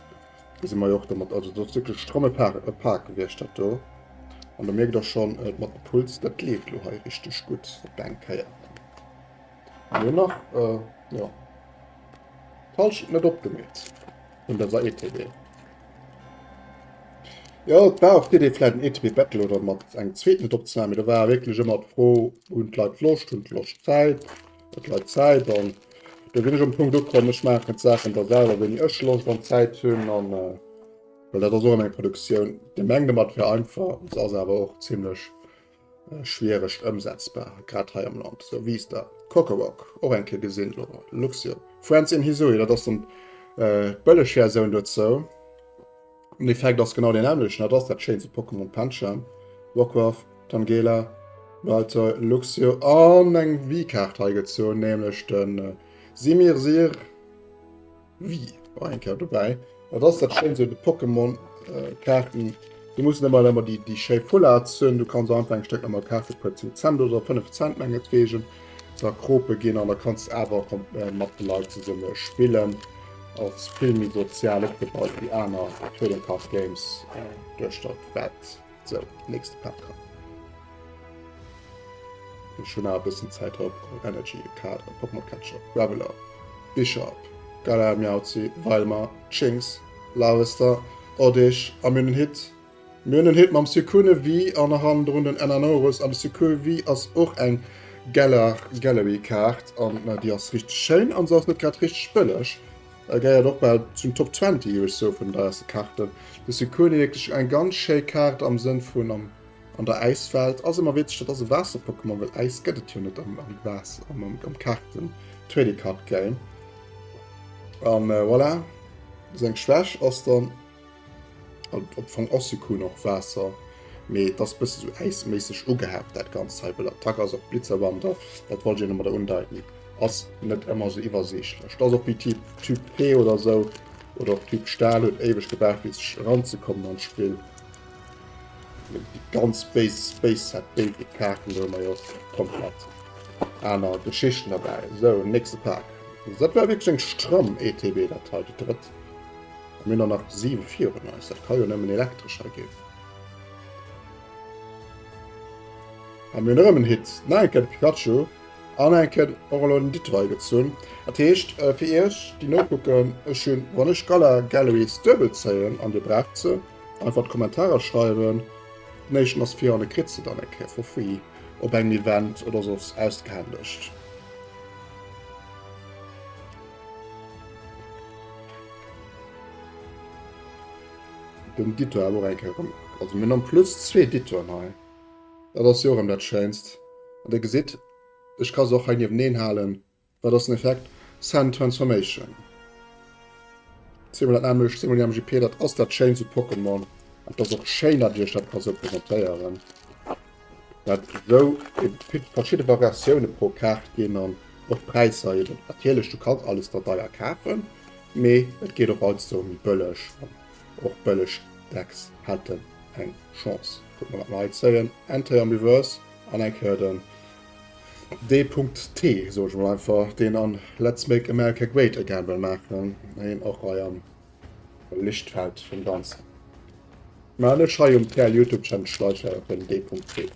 Do si mer jo och domat, also dat ass wierklech e stramme Pak gewiescht dat do. An do mierkt der schonn mat de Puls, dat leeft elo hei richteg gutt op eng Kéier. Mir hunn nach, jo, d'Halschent net opgemeet vun dëser ETB. Jo, et war och d'Idee vläit en ETB Battle oder mat engem zweeten et opzenamen, mee do war wierklech ëmmer d'Fro, hunn d'Leit Loscht, hunn d'Loscht Zäit, huet d'Leit Zäit an do sinn ech um Punkt ukomm, ech maachen d'Saachen da selwer wéini ech Loscht an Zäit hunn an well dat ass och ëmmer eng Produktioun, Dir mengt ëmmer et wär einfach, se ass awer och zimlech schwiereg ëmsetzbar, grad hei am Land. Sou Vista, Cockorock och eng Kéier gesinn elo, Luxio, Friends in Hisui, dat ass dann d'bëlleg Versioun dozou. Den Effekt ass genau deen nämmlechten, dat ass dat schéinste Pokémon Pancham, Rockruff, Tangela, Baltoy, Luxio an eng V-Kaart hei gezunn, nämlech de Simirsir V war eng Kéier dobäi. Dat ass dat schéinst un de Pokémon Kaarten, du muss net emol ëmmer déi schéi Full-Arts hunn, du kanns einfach eng Stéck normal Kaart fir puer 10 Cent oder 5 Cent mengetwegen da krope ginn an da kanns de awer mat de Leit zesumme spillen. Ass vill méi sozial opgebaut wéi aner Trading Card Games duerch der Welt. Sou, nächste Pak hei. Ech hunn awer e bëssen Zäit hei opgeholl. Energy, Kader, Pokémon Catcher, Graveler, Bisharp, Galar Meowzie, Wailmer, Shinx, Larvesta, Oddish a mir hunn en Hit. Mir hunn en Hit mam Suicune V an hannendrun den Enanaurus an de Suicune V ass och eng Galar Gallery Kaart an déi ass richteg schéin an se ass net grad richteg bëlleg. E gehéiert och bal zum Top 20, géif ech soen, vun den deierste Kaarten. De Suicune, wierklech eng ganz schéi Kaart am Sënn vun am, an der Äiswelt. Ass ëmmer witzeg, dat ass e Waasser-Pokémon, well Äis gëtt et jo net am, am Waasser, am, am, am Kaarten, Trading Card Game. An äh, voilà, seng Schwäch ass dann Am Fong ass Suicune och Waasser, mee et ass bësse sou äisméisseg ugehaucht dat Ganzt hei, well Attack ass och Blitzerwander, dat wollt ech jo domadder undeiten, ass net ëmmer sou iwwersiichtlech. Et ass och wéi Typ Typ Fee oder sou, oder och Typ Stahl, huet éiweg gebraucht fir sech eranzekommen an d'Spill. Déi ganz Base Base Set Basic Kaarten, do hu mer jo komplett aner Geschichten derbäi. Sou, nächste Pak. Dat war wierklech eng stramm ETB dat hei, déi drëtt. A mir hunn der nach 7 virun eis. Dat ka jo nëmmen elektresch hei ginn. A mir hunn erëm en Hit. Nach eng Kéier de Pikachu an eng Kéier och elo den Ditto hei gezunn. Dat heescht äh, fir iech, déi nokucken, ech hunn, wann ech Gala Galleries duebel zéien an dir braucht se, einfach d'Kommentarer schreiwen. Den éischten ass vir an e kritt se dann eng Kéier for free op engem Event oder soss ausgehändegt. Den Ditto awer och eng Kéier erëm. Also mir hunn en plus zwee Dittoen hei. Dat ass jo erëm dat Schéinst. An Dir gesitt, ech ka se och hei nieweneen halen. Wat ass den Effekt? Sand Transformation. Zweemol dat nämmlecht, zweemol déi MGP. Dat ass dat Schéinst u Pokémon. An et ass och schéin, datt ech iech dat ka sou presentéieren. Dat esou verschidde Variatioune pro Kaart ginn an och d'Präisser eben. Natierlech, du kanns alles der deier kafen, mee et geet och heiansdo méi bëlleg an och bëlleg Decks hätten eng Chance. Kucke mer wat mer hei zéien, Entei am Reverse an eng Kéier den D.T, soen ech mol einfach, deen an Let's Make America Great Again wëll maachen, hien och hei am Lichtfeld vum Ganzen. Mä net schei um TL Youtube Channel schleichen op den D.T.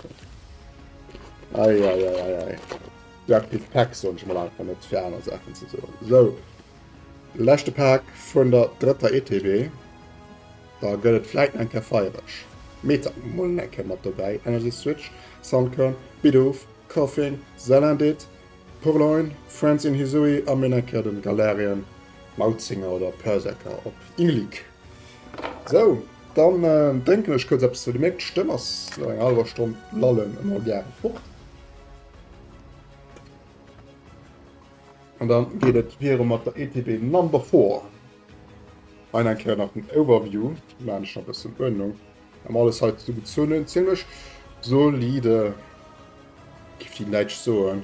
Ei, ei, ei, ei, ei. Active Pack soen ech mol einfach net fir aner Saachen ze soen. Sou, leschte Pak vun der drëtter ETB. Da gëtt et vläit eng Kéier feiereg. Meta mol eng Kéier mat dobäi. Energy Switch, Sunkern, Bidoof, Koffing, Salandit, Purrloin, Friends in Hisui a mir eng Kéier den Galarian Mauzinger oder Perrserker op Inglik. Sou, dann drénken ech kuerz eppes. Dir mierkt, d'Stëmm ass no enger hallwer Stonn Lallen ëmmer gäre fort. An dann geet et viru mat der ETB Number 4. Hei eng Kéier nach den Overview, maachen ech nach e bëssen Uerdnung. Am alles hei zu gezunn hunn. Zimmlech solide, géif déi Däitsch soen.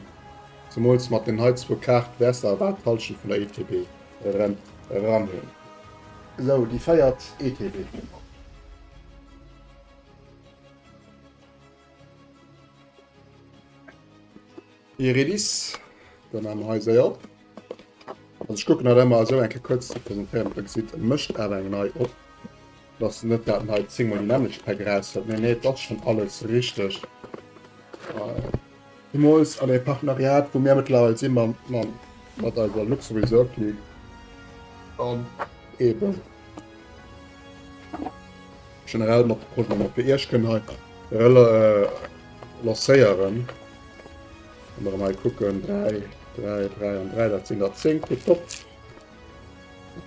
Zemools mat den hei zwou Kaarte wäers de awer bal d'Hallschent vun der ETB erëm eran hunn. Esou, déi véiert ETB. Iridis, dann maache mer hei séier op. Also ech kucken dat ëmmer esou eng Kéier kuerz ze presentéieren, dat der gesitt, e mécht awer eng nei op. Et ass net dat en hei zéngmol déi nämmlecht Päck eraushëlt. Nee, nee, et ass schonn alles richteg. Zemools an deem Partenariat, wou mir mëttlerweil si mam, mam, mat eiser Luxury Reserve League an eeben generell mat de Projeten, déi mer fir Iech kënnen hei lancéieren. Wann mer hei kucken, 3, 3, 3 an 3, dat sinn der 10, tipptopp.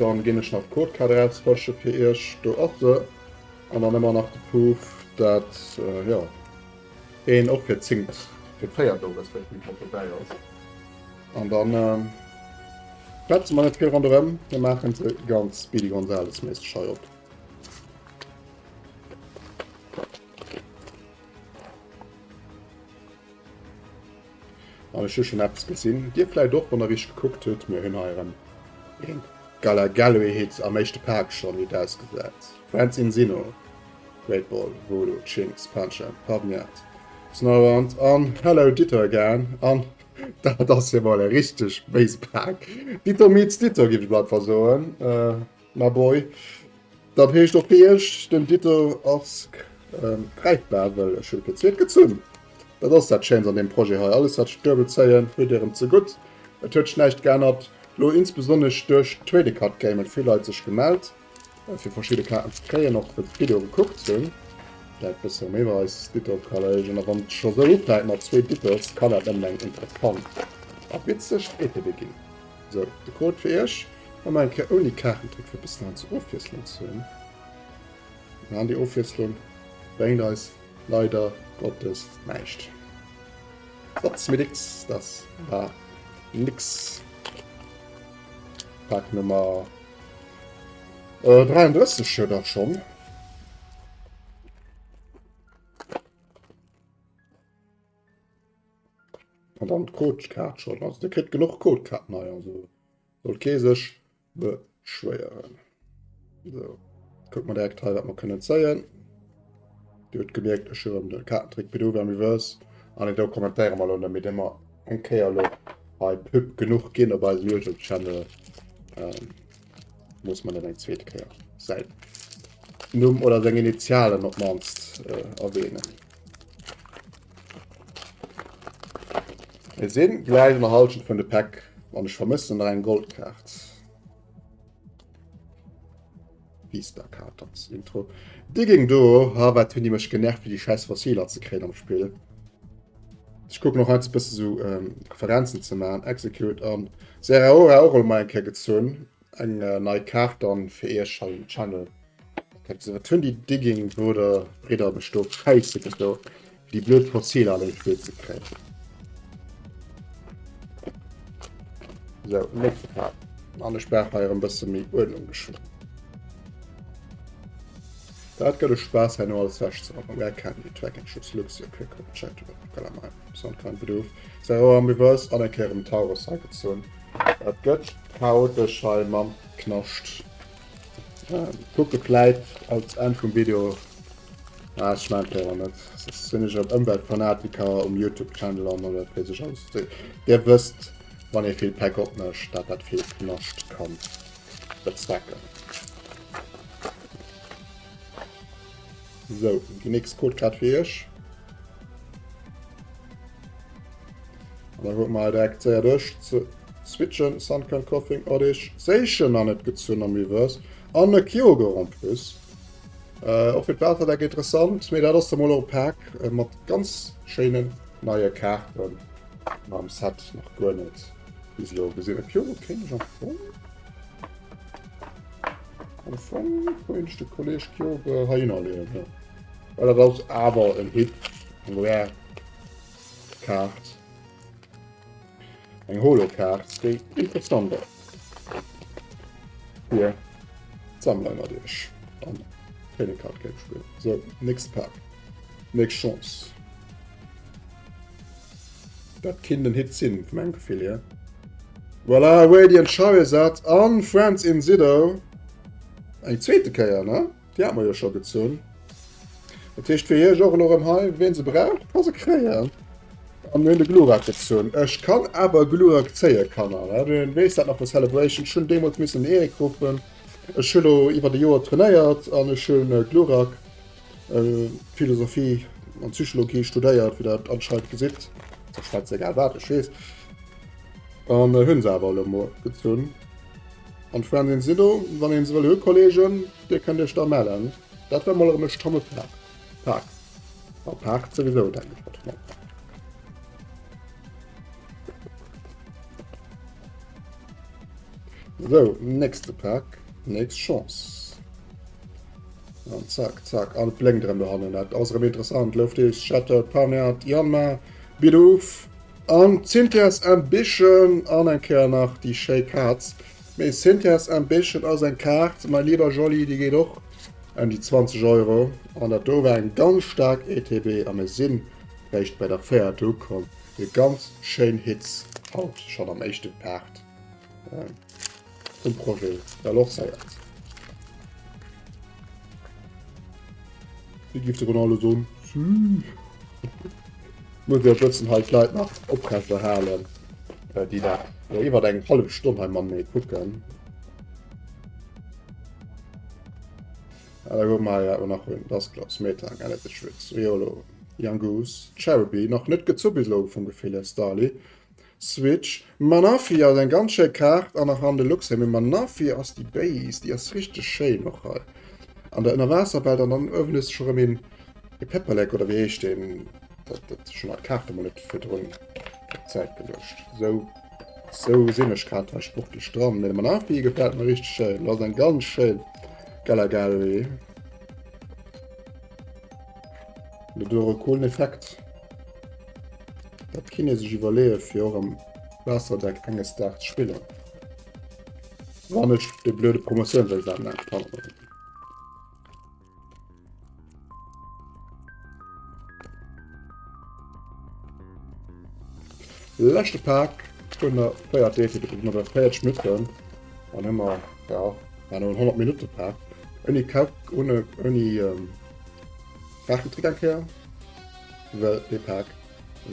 Dann ginn ech nach d'Codekaart erausfësche fir iech. Do ass se. An dann ëmmer nach de Proof, dat, jo, een och fir d'zéngt, fir d'véiert do respektiv mat dobäi ass. An dann schwätze mer net vill ronderëm, mir maache se ganz Speedy Gonzales-méisseg hei op. An ech hu schonn eppes gesinn, dir vläit och, wann der richteg gekuckt hutt, mir hunn hei erëm een Gala Gallery Hit am éischte Pak schonn, wéi et ausgesäit. Friends in Sinnoh, Great Ball, Voodoo, Chinks, Pancham, Pavniat, Snorunt an Hello Ditto again. An dat ass jo mol e richteg béise Pak. Ditto meets Ditto, géif ech mol einfach soen. My boy. Dat heescht och fir iech, den Ditto ass gräifbar, well ech hunn fir d'zweet gezunn. Dat ass dat Schéinst an deem Projet hei, alles wat ech duebel zéien, huet Dir erëm zegutt. Et huet sech näischt geännert. Lo insbesonnesch duerch d'Trade Card Game hunn vill Leit sech gemellt, fir verschidde Kaarten ze kréien, och wëll se d'Video gekuckt hunn. Vläit bësse erëm iwwer eis Ditto-Kolléigen. A wann et scho sou ufänkt mat zwee Dittos, kann dat nëmmen eng interessant a witzeg ETB ginn. Sou, de Code fir iech. Emmer eng Kéier ouni Kaartentrick fir e bëssen hei zur Ofwiesslung ze hunn. An déi Ofwiesslung bréngt eis leider Gottes näischt. Satz mit X, das war nix. Pack Nummer äh, 33 jo da schon. An dann d'Codekaart schon. Also der kritt genug Codekaarten hei. Also soll kee sech beschwéieren. So, kucke mer direkt hei, wat mer kënnen zéien. Dir hutt gemierkt, ech hu erëm de Kaartentrick Bidoof am Reverse. An do kommentéiere mer elo net méi, dee mer eng Kéier elo hei Pub genuch ginn op eisem YouTube-Channel. Ähm, muss man net eng zweet Kéier säin Numm oder seng Initialen op d'mannst äh, erwähnen. Mir sinn gläich an der Halschent vun de Päck an ech vermëssen nach eng Goldkaart. Vista-Kaart als Intro. Digging do, ha wat hunn déi mech genervt fir déi scheiß Fossiler ze kréien am Spill. Ech kucken och heiansdo bësse sou ähm, Referenzen ze maachen. Execute an Zeraora och elo mol eng Kéier gezunn. Eng äh, nei Kaart dann fir iech hei um Channel. Wat hunn déi Digging Bruder Bridder mech do scheisse gedo fir déi blöd Fossiler all im Spill ze kréien. So, nächste Kaart. An ech brauch hei erëm bësse méi Uerdnung geschwënn. Dat gëtt e Spaass herno alles wech ze räumen. Rare Candy, Tracking Shoes, Luxio, Quick Hook, Chatterbox, Calamari, Soundcloud, Bidoof, Zeraora am Reverse an eng Kéier erëm Tauros hei gezunn. Dat gëtt chaotesch hei mam Knascht. Kucke vläit als Enn vum Video. Ah, ech mein awer net. Soss sinn ech op Ëmweltfanatiker um YouTube Channel an oder wat weess ech alles. Dir wësst, wann ee vill Päck opmécht, dat dat vill Knascht kann bezwecken. Sou, déi nächst Codekaart fir iech. An da kucke mer direkt séier duerch ze switchen. Sunkern Koffing, Oddish, Seischen nach net gezunn am Reverse an e Kyogre en plus. Äh, och fir d'Waasserdeck interessant, mee dat ass da mol och e Pak äh, mat ganz schéinen neie Kaarten am Set nach guer net bis elo gesinn. E Kyogre kéint ech am Fong am Fong kéint ech de Kolleg Kyogre heihinner leeën, ja. Well dat ass awer en Hit, eng rare Kaart. Eng Holo-Kaart, déi interessant ass. Fir d'Sammler ënnert iech am Trading Card Game Spill. So, nächste Pak. Nächst Chance. Dat kinnt en Hit sinn, vun mengem Gefill hier. Voilà, Radiant Charizard an Friends in Sido. Eng zweete Kéier, ne? Déi hat mer jo scho gezunn. Dat heescht fir iech och elo erëm hei, wien se brauch, ka se kréien. An mir hunn de Glurak gezunn. Ech kann awer Glurak zéie, Kanner. Ne? Wien weess dat nach vu Celebration? Ech hunn deemools missen den Erik ruffen. Ech hu lo iwwer e Joer trainéiert an ech hunn Glurak äh, Philosophie an Psychologie studéiert, wéi dat anscheinend gesitt. Ass och schäizegal wat, ech weess. An äh, hunn se awer elo mol gezunn. An d'Frendin si do, wann een se wëll hu Kollegen, dir kënnt iech da mellen. Dat war mol erëm e stomme Pak. Pak. A Pak souwisou, denken ech mat. So, nächste Pak, nächst Chance. An zack, zack, an et blénkt erëm dohannen. Dat ass erëm interessant. Loftis, Shatter, Parnat, Yanma, Bidoof. An Cynthia's Ambition an eng Kéier nach déi schéi Kaz. Mee Cynthia's Ambition ass eng Kaart, mein lieber Jolly, déi geet och ëm déi 20 Euro. An dat do war eng ganz staark ETB a mir sinn réischt bei der véierter ukomm. Fir ganz schéin Hits haut schonn am éischte Part vum Projet da lancéiert. Wéi giff de Ronaldo soen? Süü. Muss jo e bëssen hei d'Leit nach oprecht erhalen, déi dat jo iwwer eng hallef Stonn hei mat mir kucken. Ah, da kucke mer hei, wat mer nach hunn. Dusclops, Metang, Elephant Riolo, Yungoos, Cherubi, nach net gezu bis elo vum Gefill hier, Starly, Switch. Manaphy ass eng ganz schéi Kaart an nach an de Luxem. Mee Manaphy ass déi Base, déi ass richteg schéin och hei an der Ënnerwaasserwelt. An dann uewen hues de scho rëm een e Päpperlek oder wéi heescht deen? Dat dat ech hunn mer d'Kaart emol net virdrun op d'Säit geluecht. Sou. Sou sinn ech grad hei sportlech dran. Mee de Manaphy gefält mer richteg schéin. Dat ass eng ganz schéin Galar Gallery. Huet och e coolen Effekt. Dat kinnt ee sech iwwerleeë fir och am Waasserdeck enges Daags ze spillen. Wann ech de blöde Promotiounsexamen endlech hannert mer hunn. Leschte Pak vun der 4 DTB mat der 40 Minutten an hu mer ja war no 100 Minutte Pak ouni Kap ohne ouni ähm, Kaartentrick eng Kéier well dee Pak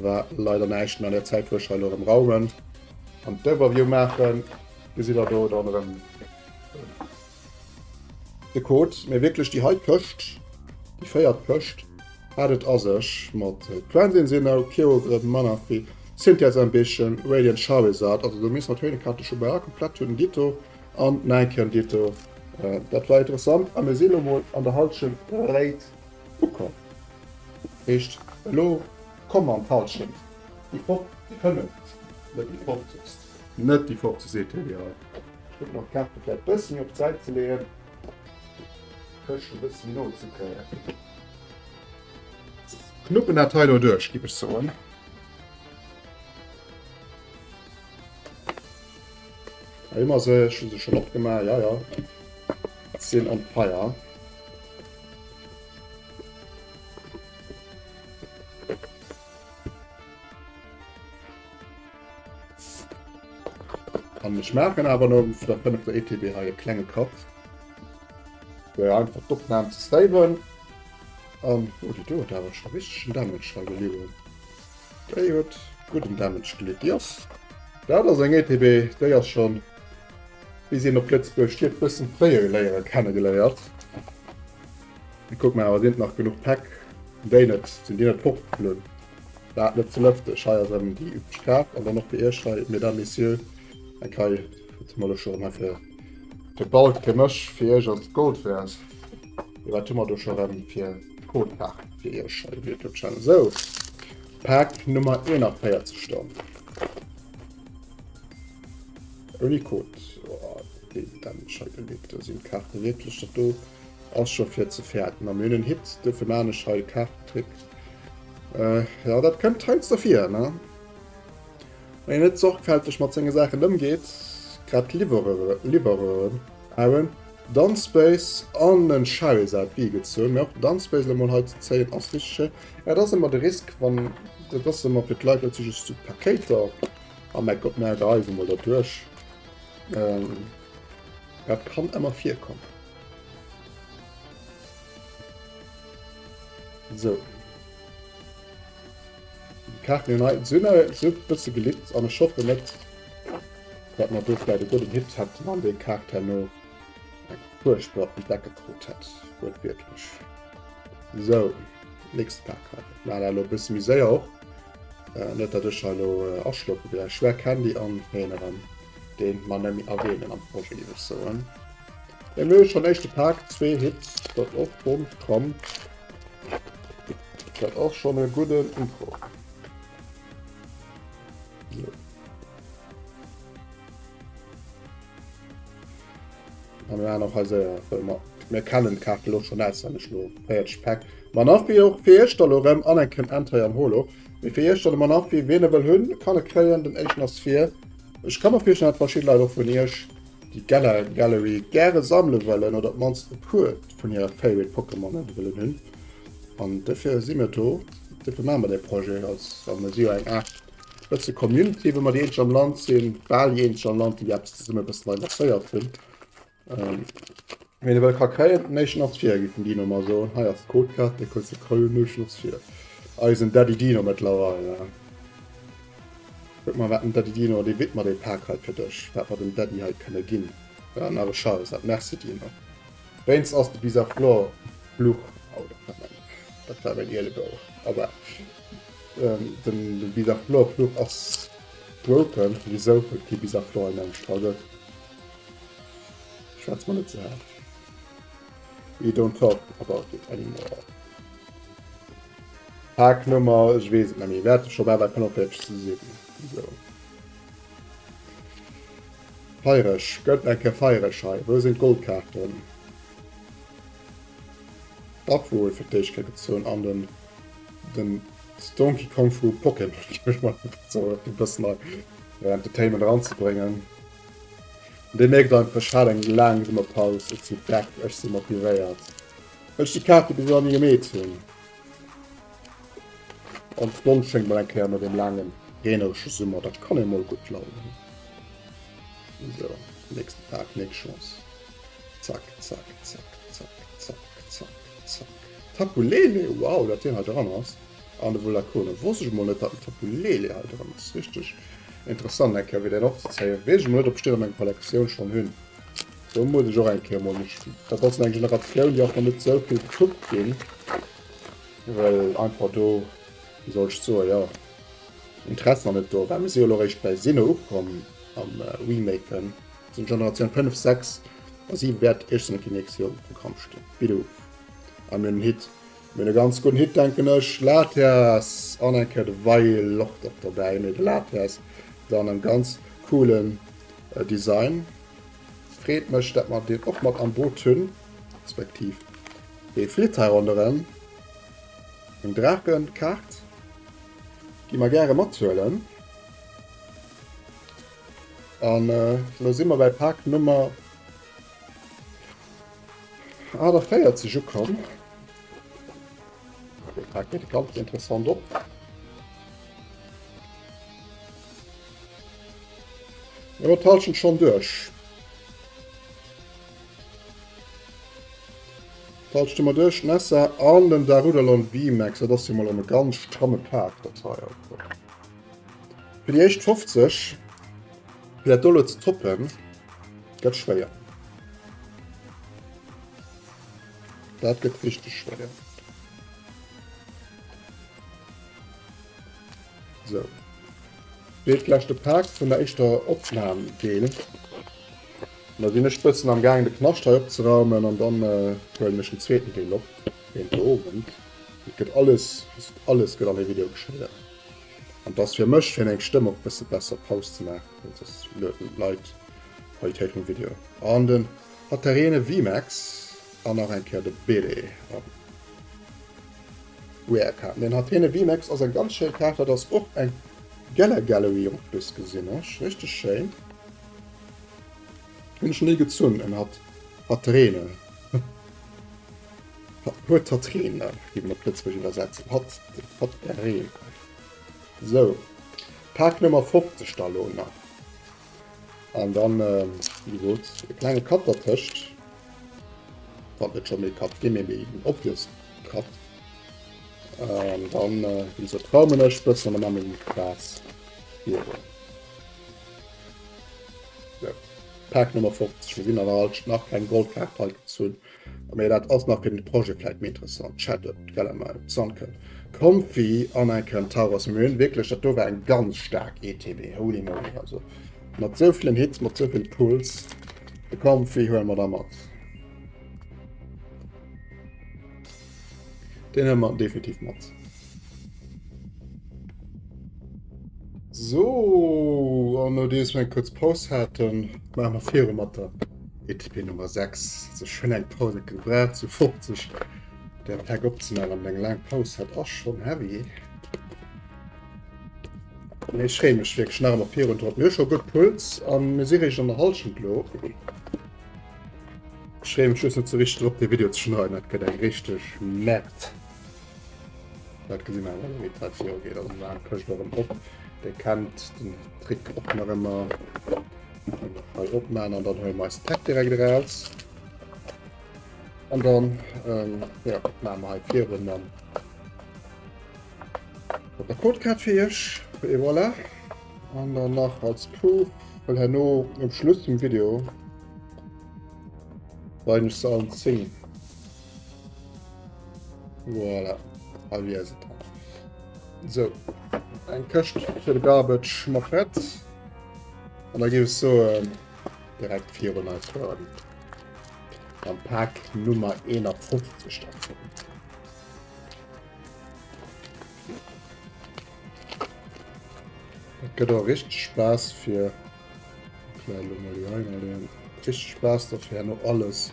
war leider näischt mehr an der Zäit wou ech hei elo erëm raumen an d'Overview maachen gesitt der do dann erëm De Code, mee wierklech déi hei Këscht, déi véiert Këscht, hat et a sech mat Cleansing Sinnoh, Kyogre, Manaphy, Cynthia's Ambition, Radiant Charizard, also do misst mer d'Höhlenkarte scho bal komplett hunn, Ditto an Nike an Ditto. Dat war interessant a mir si lo mol an der Halschent Raid ukomm. Heescht elo komm an d'Halschent, déi fënneft, net déi fofzegst, net déi fofzegst ETW hei. Ech kucken och d'Kaarte vläit bësse méi op d'Säit ze leeën, d'Këscht e bësse méi no ze kréien. Knuppen dat hei elo duerch, géif ech soen. Hei hu mer se, ech hu se schonn opgemaach, jo jo, sinn on fire. An ech maachen awer no der fënnefter ETB hei e klenge Cut, fir einfach d'Opnam ze saven. An oh, déi do huet awer scho richtegen Damage hei geliwwert. Déi huet gudden Damage gelitt. Déi ass, dat ass eng ETB, déi ass schonn, wéi si een op Lëtzebuerg steet, bëssen fréier léiere kennegeléiert. Mir kucken awer, sinn et nach genuch Päck? Déi net, sinn déi net fortgeflunn? Dat net ze lëfteg. Hei ass erëm déi üblech Kaart an dann och fir iech hei, Mesdames, Messieurs, eng Rei, wat hu mer elo scho erëm hei fir fir Balk fir mech, fir iech ass et Gold wäert. Mee wat hu mer do scho erëm fir Codekaart fir iech hei um YouTube Channel? Sou, Pak Nummer 41 dann. Ouni Code. Oh, déi Damage hei geleet. Do sinn d'Kaarte wierklech dat do ass scho fir ze fäerten. A mir hunn en Hit, dofir maan ech hei e Kaartentrick. Äh, ja, dat kënnt heiansdo vir, ne? Wann een net sorgfälteg mat senge Saachen ëmgeet, grad d'Liwwerere, Liwwereren. Aaron, Dunspace an en Charizard V gezunn, mee och Dunspace elo mol hei ze zéien ass richteg schéin. Ja, dat ass ëmmer de Risk, wann, dat ass ëmmer fir d'Leit, dat si just sou Pakéiter. Oh mäi Gott, mä geheis emol dat duerch. Ähm, dat kann ëmmer virkommen. So. Die Kaarten hunn hei sinn e bësse gelitt an ech hoffen net, datt mer do vläicht e gudden Hit hätten an déi Kaart herno eng fuerchtbar op den Deckel krut hätt. Wuertwiertlech. Sou, nächst Pak hei. Maachen dat elo e bësse méi séier och. Net datt ech hei elo aschlofe gläich. Schwer Candy an heen erëm deen mer net méi erwähnen am Projet, géif ech soen. Mir hu schonn éischte Pak, zwee Hits, dat och Bomm komm. Dat ass schonn e gudden Intro. So. An mir maachen och hei séier, well mer mir kennen d'Kaart elo schonn auswenneg no 40 Päck. Manaphy och fir iech da lo rëm an eng kënnt Entei an Holo. Mee fir iech dann de Manaphy, wien e wëll hunn, kann e kréien. Den éischten ass fir. Ech ka mer virstellen, dat verschidde Leit och vun iech déi Galar Gallery gäre sammele wëllen oder op d'mannst e puer vun hire Favorite Pokémonen wëllen hunn. An dofir si mir do, dofir maache mer dee Projet als, a mir si jo eng Aart bësse Community, wou mer déi eenzeg am Land sinn, bal déi eenzeg am Land, déi eppes zesumme e bëssen hei lancéiert hunn. Ähm, wien e wëll ka kréien, den éischten ass vir, géif den Dino mar soen. Hei ass d'Codekaart, dee kuerze kréien, den éischten ass vir. Eisen Daddy Dino mëttlerweil. Kuck mol wat den Daddy Dino, dee witt mer dee Pak hei fir dech, wat mer dem Daddy hei kënne ginn. Ja, nach e Charizard, merci Dino. Wéinst ass de Bisaflor Fluch, oh dat war mäin, dat war mäin Ielebou, aber ähm, den, den Bisaflor Fluch ass broken, wisou huet kee Bisaflor en eng Struggle? Schwätz mer net ze haart. We don't talk about it anymore. Pak Nummer, ech weess et net méi, wäerte scho bal bei 45 ze sinn. Sou. Feiereg, gëtt eng Kéier feiereg hei. Wou sinn d'Goldkaarten? Dach wuel fir d'éischt Kéier gezunn an den den Donkey Kong vu Pokémon, géif ech mol soen, fir e bëssen hei Entertainment eranzebréngen. Dir mierkt einfach, ech hat eng laang Summerpaus, ech si back, ech si motivéiert, well ech déi Kaarte bis elo ni gemeet hunn. An d'Sonn schéngt mol eng Kéier no deem laangen reeneresche Summer, dat kann ee mol gutt launen. Sou, nächste Pak, nächst Chance. Zack, zack, zack, zack, zack, zack, zack. Tapu Lele, wow, dat deen hei dran ass. An de Vulacone. Wosst ech mol net, dat den Tapu Lele hei dran ass. Richteg interessant eng Kéier, wéi deen opzezéien. Weess ech mol net, ob ech deen an menger Kollektioun schonn hunn. Do muss ech och eng Kéier mol mech. Dat ass eng Generatioun, déi och nach net esou vill gekuckt ginn. Well einfach do, wéi soll ech soen, jo, Interesse nach net do war. Mir si jo elo eréischt bäi Sinnoh ukomm am Remaken. Sinn Generatioun 5, 6 a 7 wäert iergendwann déi nächst Joer um Programm stinn. Bidoof. A mir hunn en Hit. Mir hunn e ganz gudden Hit, denken ech. Latias an eng Kéier de Wailord och derbäi. Mee de Latias dann am ganz coolen Design. Freet mech, dat mer deen och mat am Boot hunn, respektiv dee flitt hei ronderëm. Eng Draachenkaart, déi mer gäre mathuelen. An elo si mer bei Pak Nummer 48 ukomm. Dee Pak geet ganz interessant op. Mir mat d'Halschent schonn duerch. D'Halschent hu mer duerch. Nessa an den Darudalon VMAX, dat ass jo mol e ganz stramme Pak, dat hei. Fir déi éischt 50, fir dat do elo ze toppen, gëtt schwéier. Dat gëtt richteg schwéier. Sou. Dee leschte Pak vun der éischter Opnam-Deel. An da sinn ech bëssen am Gaang de Knascht hei opzeraumen an dann huelen ech den zweeten Deel op géint de Owend. Et gëtt alles, alles gëtt an dee Video geschnidden. An et ass fir mech, fir meng Stëmm och bësse besser Paus ze maachen, well soss lueden d'Leit d'Qualitéit vum Video. An den Hatterene VMAX an nach eng Kéier de Bele an Rare Kaarten. Den Hatterene VMAX ass eng ganz schéin Kaart, dat ass och eng Gala Gallery en plus gesinn ech, richteg schéin. Hunn ech ni gezunn en hat Hatterene. Huet Hatterene, géif een op Lëtzebuerg iwwersetzen. Hat Hatterene. Sou, Pak Nummer 50 da lo nach. An dann, wéi gesot, e klenge Cut dertëscht. Wann et scho méi Cut ginn, mee méi en obvious Cut. An dann, wéi gesot, raumen ech bëssen an da maache mir den Spaass virun. Sou, Pak Nummer 50. Mir sinn an der Halschent nach keng Goldkaart hei gezunn. Mee dat ass nach fir den Projet vläit méi interessant. Shadow, Galamar, Sunken, Comfy an eng Kentaurus. Mir hunn wierklech, dat do war eng ganz staark ETB. Holy moly, also mat sou villen Hits, mat sou vill Pulls. De Comfy huele mer da mat. Deen huele mer definitiv mat. So, an nodeems mir eng kuerz Paus haten, maache mer viru mat der ETP Nummer 6. Also ech hunn eng Paus net gebraucht, zu 50 der Pack opzemaachen an eng laang Paus hat ass schonn heavy. Mee ech freeë mech wierklech nach ëmmer virun drop. Mir hu scho gutt Puls an mir si réischt an der Hallschent lo. Ech freeë mech just net sou richteg drop, dee Video ze schneiden. Dat gëtt eng richteg Merde. Dat gesi mer awer, wéi d'Zäit virugeet. Also mir maachen d'Këscht erëm op. Dir kennt den Trick och nach ëmmer. Hei opmachen an dann huele mer eis d'Päck direkt eraus. An dann ähm, ja, maache mer hei virun dann mat der Codekaart fir iech. Et voilà. An dann nach als Proof, well herno um Schluss vum Video weisen ech se allen 10. Voilà. Hei wier se dann. So. Eng Këscht fir de Garbage mat prett. An da géif ech soen, direkt virun eis fueren. Am Pak Nummer 51 dann. Dat gëtt och richteg Spaass fir. Vläicht elo mol déi hei leeën. Richteg Spaass dofir herno alles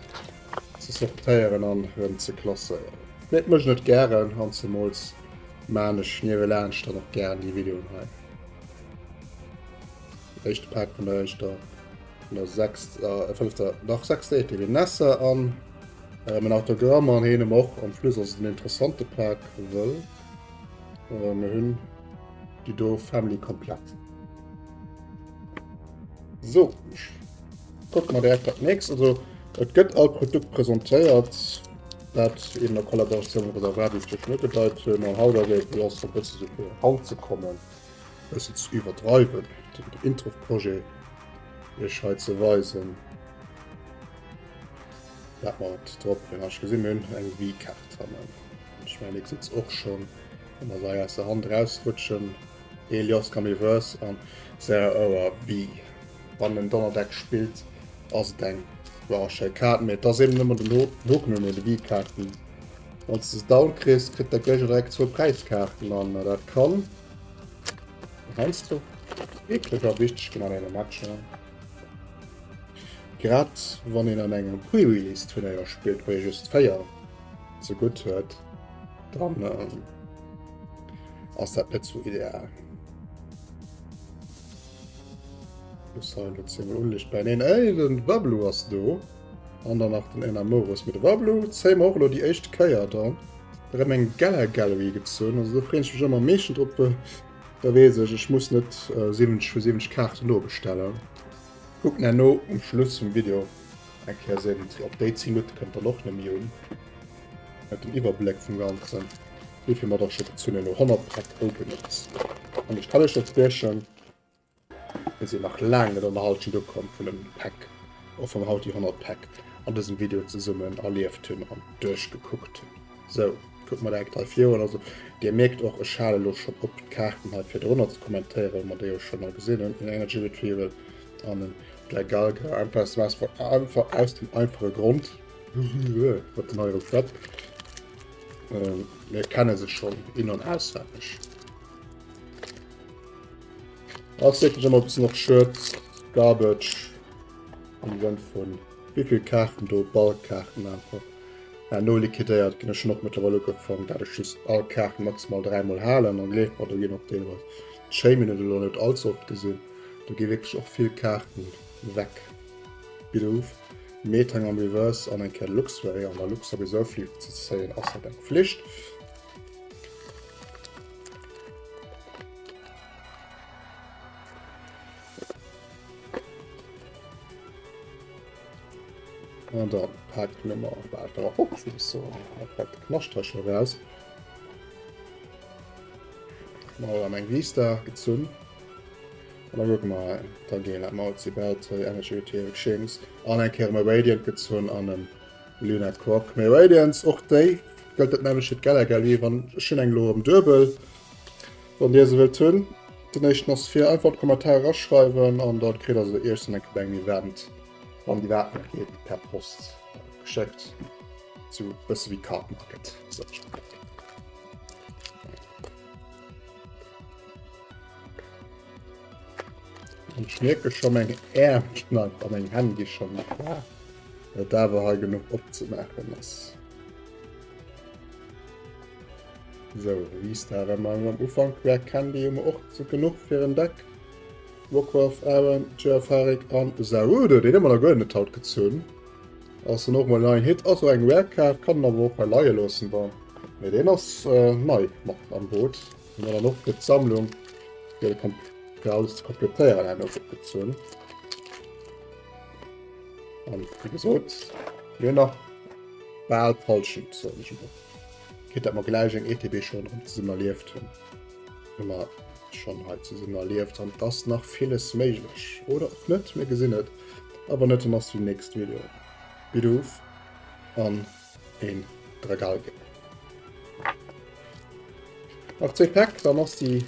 ze sortéieren an erëm ze klasséieren. Mee et mécht et gären an zemools maan ech niewelaanscht dann och gären déi Videoen hei. Éischte Pak vun der éischter, vun der sechster, äh, fënnefter, dach sechster ETB Nessa an erëm en Autogramm an heen och. En plus ass et en interessante Pak, wëll äh, mir hunn déi do Family komplett. So, kucke mer direkt dat nächst. Also, et gëtt all Produkt presentéiert, dat eben a Kollaboratioun mat Reservoir, wéi ech dir schonn ugedeit hunn. An haut ass et ass e bësse sou fir eranzekommen, e bëssen ze iwwerdreiwen, den Intro-Projet iech hei ze weisen. Dat mer et drop hunn. Ech gesinn, mir hunn eng V-Kaart hannen. Ech mengen, dir gesitt se och schonn, wa mer se hei aus der Hand erausrutschen. Helios Gamiverse an Zeraora V. Wann en Donnerdeck spillt, ass et eng ja, schéi Kaart, mee et ass eben ëmmer den Hoken un de V-Kaarten. Wann s de se down kriss, kritt der Géigner direkt zwou Präiskaarten an dat kann heiansdo wierklech och wichteg ginn an engem Match. Grad wann een an engem Pre-Release-Turnéier spillt, wou ee just 4 ze gutt huet, dann ass dat net sou ideal. Muss hei elo zeemol Unlicht bäineen. Ey, den Wablu ass do. An dann nach den Enamorus. Mee de Wablu zéie mer och elo déi éischt Kéier dann erëm eng Gala Gallery gezunn. Also do freeën ech mech ëmmer am meeschten drop, well da weess ech, ech muss net 70 vu 70 Kaarten nobestellen. Kucken herno um Schluss vum Video eng Kéier sinn, op déi 10 Minutte kënnt dann och net méi un. Huet den Iwwerbléck vum Ganzen, wéi vill mer da scho gezunn hunn, elo 100 Pack Openings. An ech kann iech verspriechen, mir sinn nach laang net an der Halschent ukomm vun dem Pack, och wa mer haut déi 100 Pack an dësem Video zesummen erlieft hunn an duerchgekuckt hunn. Sou, kucke mer direkt hei virun. Also dir mierkt och, ech hale elo schonn op d'Kaarten hei virdrunner ze kommentéieren, well mer déi jo schonn all gesinn hunn, en Energy Retrieval an en Gligar, einfach aus dem einfache Grond, Wat den hei erëm schwätzt. Mir kenne se schonn in an auswenneg. Ass wierklech ëmmer e bëssen och schued, Garbage am Sënn vun wéi vill Kaarten do, Ballkaarten einfach herno liquidéiert ginn. Ech hunn och mëttlerweil ugefaangen, dat ech just all Kaart maximal dräimol halen an gleeft mer, do ginn och deelweis, d'Schéimen huet elo net all ze oft gesinn, do gi wierklech och vill Kaarten weg. Bidoof. Metang am Reverse an eng Kéier Luxray an der Luxray esou vill ze zéien ass halt eng Pflicht. An dann Pack Nummer so Knascht hei schon raus. Mal am eng Vista gezunn. An da kucke mer, da ginn dat Mauzi Belt, Energy Retrieval Shinx an eng Kéier e Radiant gezunn an en Luna Croc. Mee Radiants, och déi gëllt dat nämmlecht fir d'Galagali, wann ech hunn eng elo am Duebel, wann dir se wëllt hunn. Den éischten ass fir einfach an d'Kommentarer eraschreiwen an da kritt der se iech dann eng Kéier bei engem Event, wann déi iwwerhaapt nach geet, per Post geschéckt. Sou bësse wéi Card Market. An ech mierke scho meng Äerm knallt a meng Hänn gi scho méi schwaach, well et awer hei genuch opzemaachen ass. Sou, Vista war mer am Ufank, Rare Candy hu mer och zu genuch fir en Deck. Rockruff, Aaron, Geofarik an Zarude, deen hu mer nach guer net haut gezunn. Ass dann och mol en neien Hit, ass och eng Rare Kaart, kann en awer och hei leie loossen dann. Mee deen ass nei mat am Boot. Hu mer dann och fir d'Sammlung, fir de fir alles ze komplettéieren herno gezunn. An wéi gesot, mir hunn nach bal d'Hallschent, soen ech emol. Quitte dat mer gläich eng ETB schonn erëm zesummen erlieft hunn, hu mer schonn hei zesummen erlieft an et ass nach villes méiglech. Oder och net, mir gesinn et. A wann net, dann ass déi nächst Video Bidoof an een Dragalge. Nach zwee Päck, dann ass déi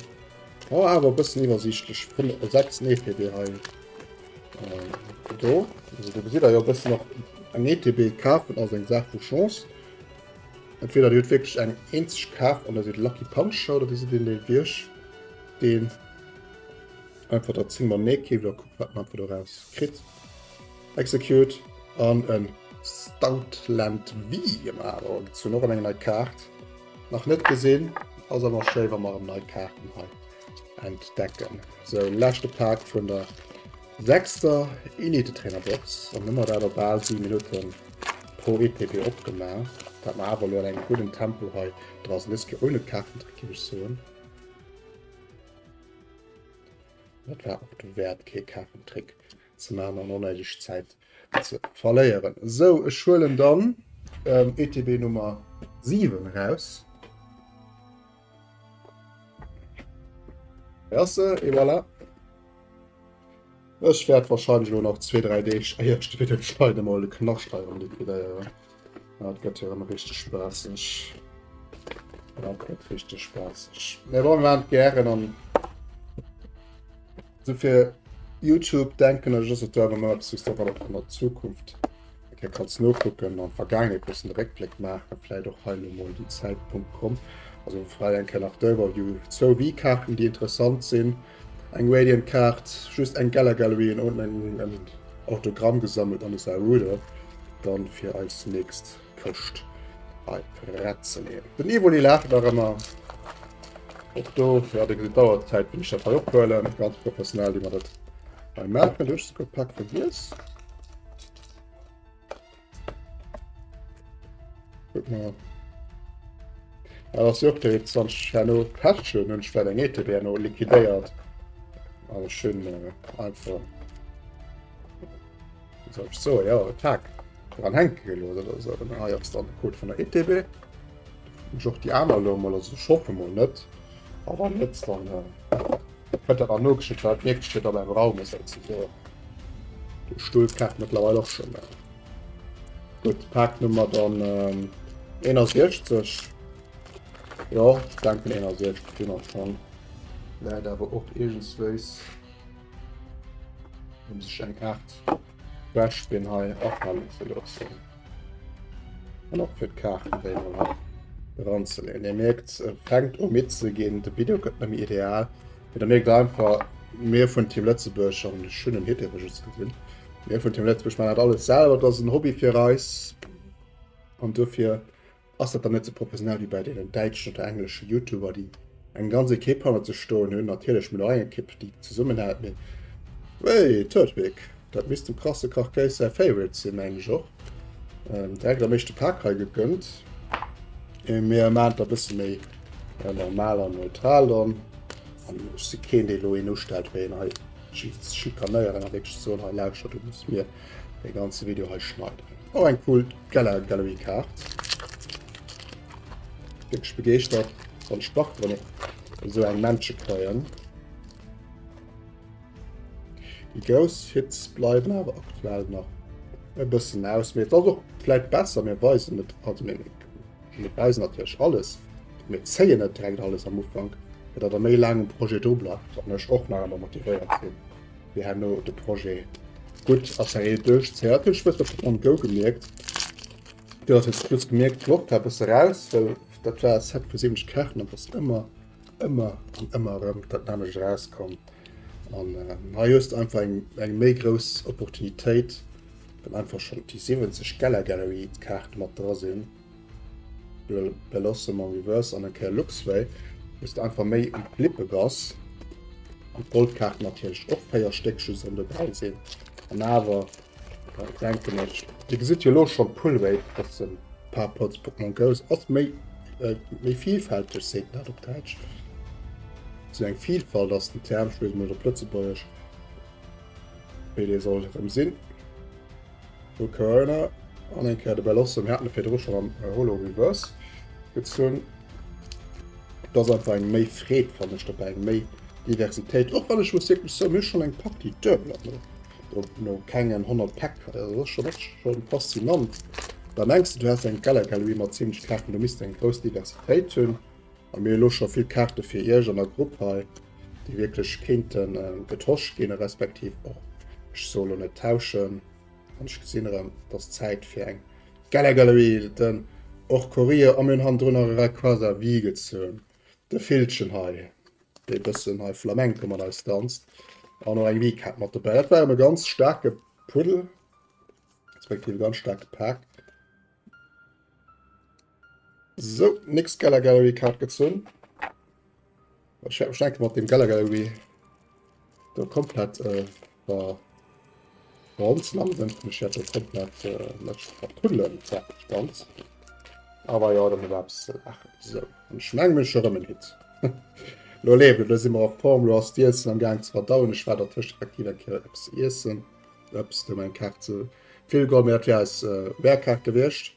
oh, awer e bëssen iwwersiichtlech 6 ETB hei äh, do. Also do gesitt der jo e bëssen nach eng ETB kafen ass eng Saach vu Chance. Entweder dir hutt wierklech eng eenzeg Kaf an der sidd Lucky Puncher oder dir sidd een dee wierch deen. Einfach der 10 mol méi keeft a kuckt wat en einfach doraus kritt. Execute an en Stoutland V gemaach. Oh, gezunn och eng nei Kaart. Nach net gesinn, ass awer schéi wa mer erëm nei Kaarten hei entdecken. Sou, leschte Pak vun der sechster Elite Trainer Box an hu mer dat op bal 7 Minutten pro ETB opgemaach. Dat mer awer elo an engem gudden Tempo hei dra sinn. Dës Kéier ohne Kaartentrick géif ech soen. Dat war och de Wäert kee Kaartentrick ze maachen an onnéideg Zäit ze verléieren. Sou, ech huelen dann ähm, ETB Nummer 7 raus. Hei ass se, et voilà. Ech wäert wahrscheinlech elo nach 2, 3 Deeg éier ech de Video schneiden mol de Knascht hei erëm liquidéieren. Dat gëtt jo erëm richteg spaasseg. Dat gëtt richteg spaasseg. Mee bon, mir maachen et gären an sou fir YouTube denken ech ass et do awer ëmmer eppes, wou s de och an der Zukunft eng Kéier kanns nokucken, an d'Vergaangenheet bëssen de Réckbléck maachen, vläit och hei elo mol déi Zäitpunkt komm. Also vläit eng Kéier nach d'Overview, zwou Wii-Kaarten, déi interessant sinn. Eng Radiant Kaart, just eng Gala Gallery an unten en Autogramm gesammelt an e Saruder dann fir eis nächst Këscht hei prett ze leeën. Den Evoli laacht nach ëmmer. Och do, ja, dir gesitt d'Auerzäit, wéi ech dat hei ophuelen. Ganz professionell, wéi mer dat hei maachen. Do hu ech souguer e Pak vergiess. Guck mal. Ja, das ist och direkt 20 herno Pech hunn, hunn ech vläit eng ETB herno liquidéiert. Also schön äh, einfach wéi soll ech soen, ja, e Tag dran hänke gelooss oder sou. Dann hei ass dann de Code vun der ETB. Ech och déi aner elo mol, also ech hoffe mol net. A wann net, dann äh, Huet dat an nogeschickt, well dat mierkt ech jo da beim Raume souzesoen. De Stull kacht mëttlerweil och schon. Gutt, Paknummer dann 61. Jo, ech denken 61 gi mer schon. Läit awer och iergendswéis um sech eng Aart Wäschbinn hei afalen ze loossen. An och fir d'Kaarten déi mol hei eranzeleeën. Dir mierkt, et fänkt u midd ze ginn, de Video gëtt net méi ideal. Mee der mierkt einfach, mir vun Team Lëtzebuerg, an ech hunn en Hit iwwregens gesinn, mir vun Team Lëtzebuerg maachen dat alles selwer, dat ass en Hobby fir eis an dofir Ass dat dann net sou professionell wéi bei deenen däitschen oder englesche Youtuber, déi eng ganz Ekipp hannert sech stoen hunn? Natierlech, mir hunn och eng Ekipp, déi zesummenhält, mee wéi Turtwig, dat misst dem krasse Kachkéis säi Favorite sinn, mengen ech och. Direkt am éischte Pak hei gegönnt. Mir maachen et e bësse méi normal an neutral dann. An ech si keen, dee elo een ustellt, fir een hei schikanéieren a wierklech ze soen, hei lauschter, du muss mir dee ganze Video hei schneiden. Och eng cool Gala Gallery Kaart. Wierklech begeeschtert, wann d'Starteren och esou eng Männche kréien. Déi grouss Hits bleiwen awer aktuell nach e bëssen aus. Mee et ass och vläit besser, mir weisen net, also mir, mir weisen natierlech alles, mir zéien net direkt alles am Ufank, fir datt der méi laang um Projet dru bleift an ech och nach ëmmer motivéiert sinn. fir herno de Projet gutt a seriö duerchzéien. Dat hunn ech e bësse op Pokémon Go gemierkt. Do ass jetzt plus gemierkt, d'Loft war e bësse raus, well dat war e Set vu 70 Kaarten an ass ëmmer, ëmmer an ëmmer erëm dat nämmlecht erauskomm. An äh, hei hues du einfach eng, eng méi grouss Opportunitéit, well einfach schonn déi 70 Gala Gallery Kaarte mat dra sinn. Bellossom am Reverse an eng Kéier Luxray, wou s de einfach méi um Flippe bass. An d'Goldkaarten natierlech och 4 Stéck just erëm dobäi sinn. An awer denken ech, Dir gesitt jo elo schonn d'Pull Rate bëssen par rapport zu Pokémon Go ass méi méi vielfälteg, seet een dat op Däitsch? Sou eng Vielfalt ass den Term, ech weess emol net op Lëtzebuergesch wéi dee soll erëm sinn. Volcarona an eng Kéier de Bellossom. Mir haten e virdru schonn am Holo Reverse gezunn. Et ass einfach eng méi Freed, fannen ech, dobäi, eng méi Diversitéit. Och wann ech muss wierklech soen, mir hu schonn eng Partie Duebler no, no, no kengen 100 Päck. Also dat ass schonn, dat ass schonn faszinant. Da mengs de, du häss eng Gala Gallery mat 70 Kaarten, do misst de eng grouss Diversitéit hunn. A mir hu lo scho vill Kaarte fir iech an der Grupp hei, déi wierklech kéinte getosch ginn, respektiv och, ech soe lo net tauschen. An ech gesinn erëm, et ass Zäit fir eng Gala Gallery, den Orcorie a mir hunn hannendrun nach e Rayquaza V gezunn, de Villchen hei, dee bëssen hei Flamenco mat eis danzt. An och eng V-Kaart mat dobäi. Dat war e ganz staarke Puddel, respektiv e ganz staarke Pak. Sou, nächst Gala Gallery Kaart gezunn. Ech wäert mech denke mat dem Gala Gallery do komplett äh, ver verhonzen am Sënn vun ech wäert do komplett äh, mech vertuddelen fertig ganz. Aber ja, dann war eppes ze laachen. Sou, an ech mengen mir hu scho rëm en Hit. Lo leeft et, lo si mer a Form, lo ass d'Iessen am Gaang ze verdauen. Ech war dertëscht effektiv eng Kéier eppes iessen. Ups, do meng Kaart ze vill geholl, mee dat wär eis äh, Rare-Kaart gewiescht.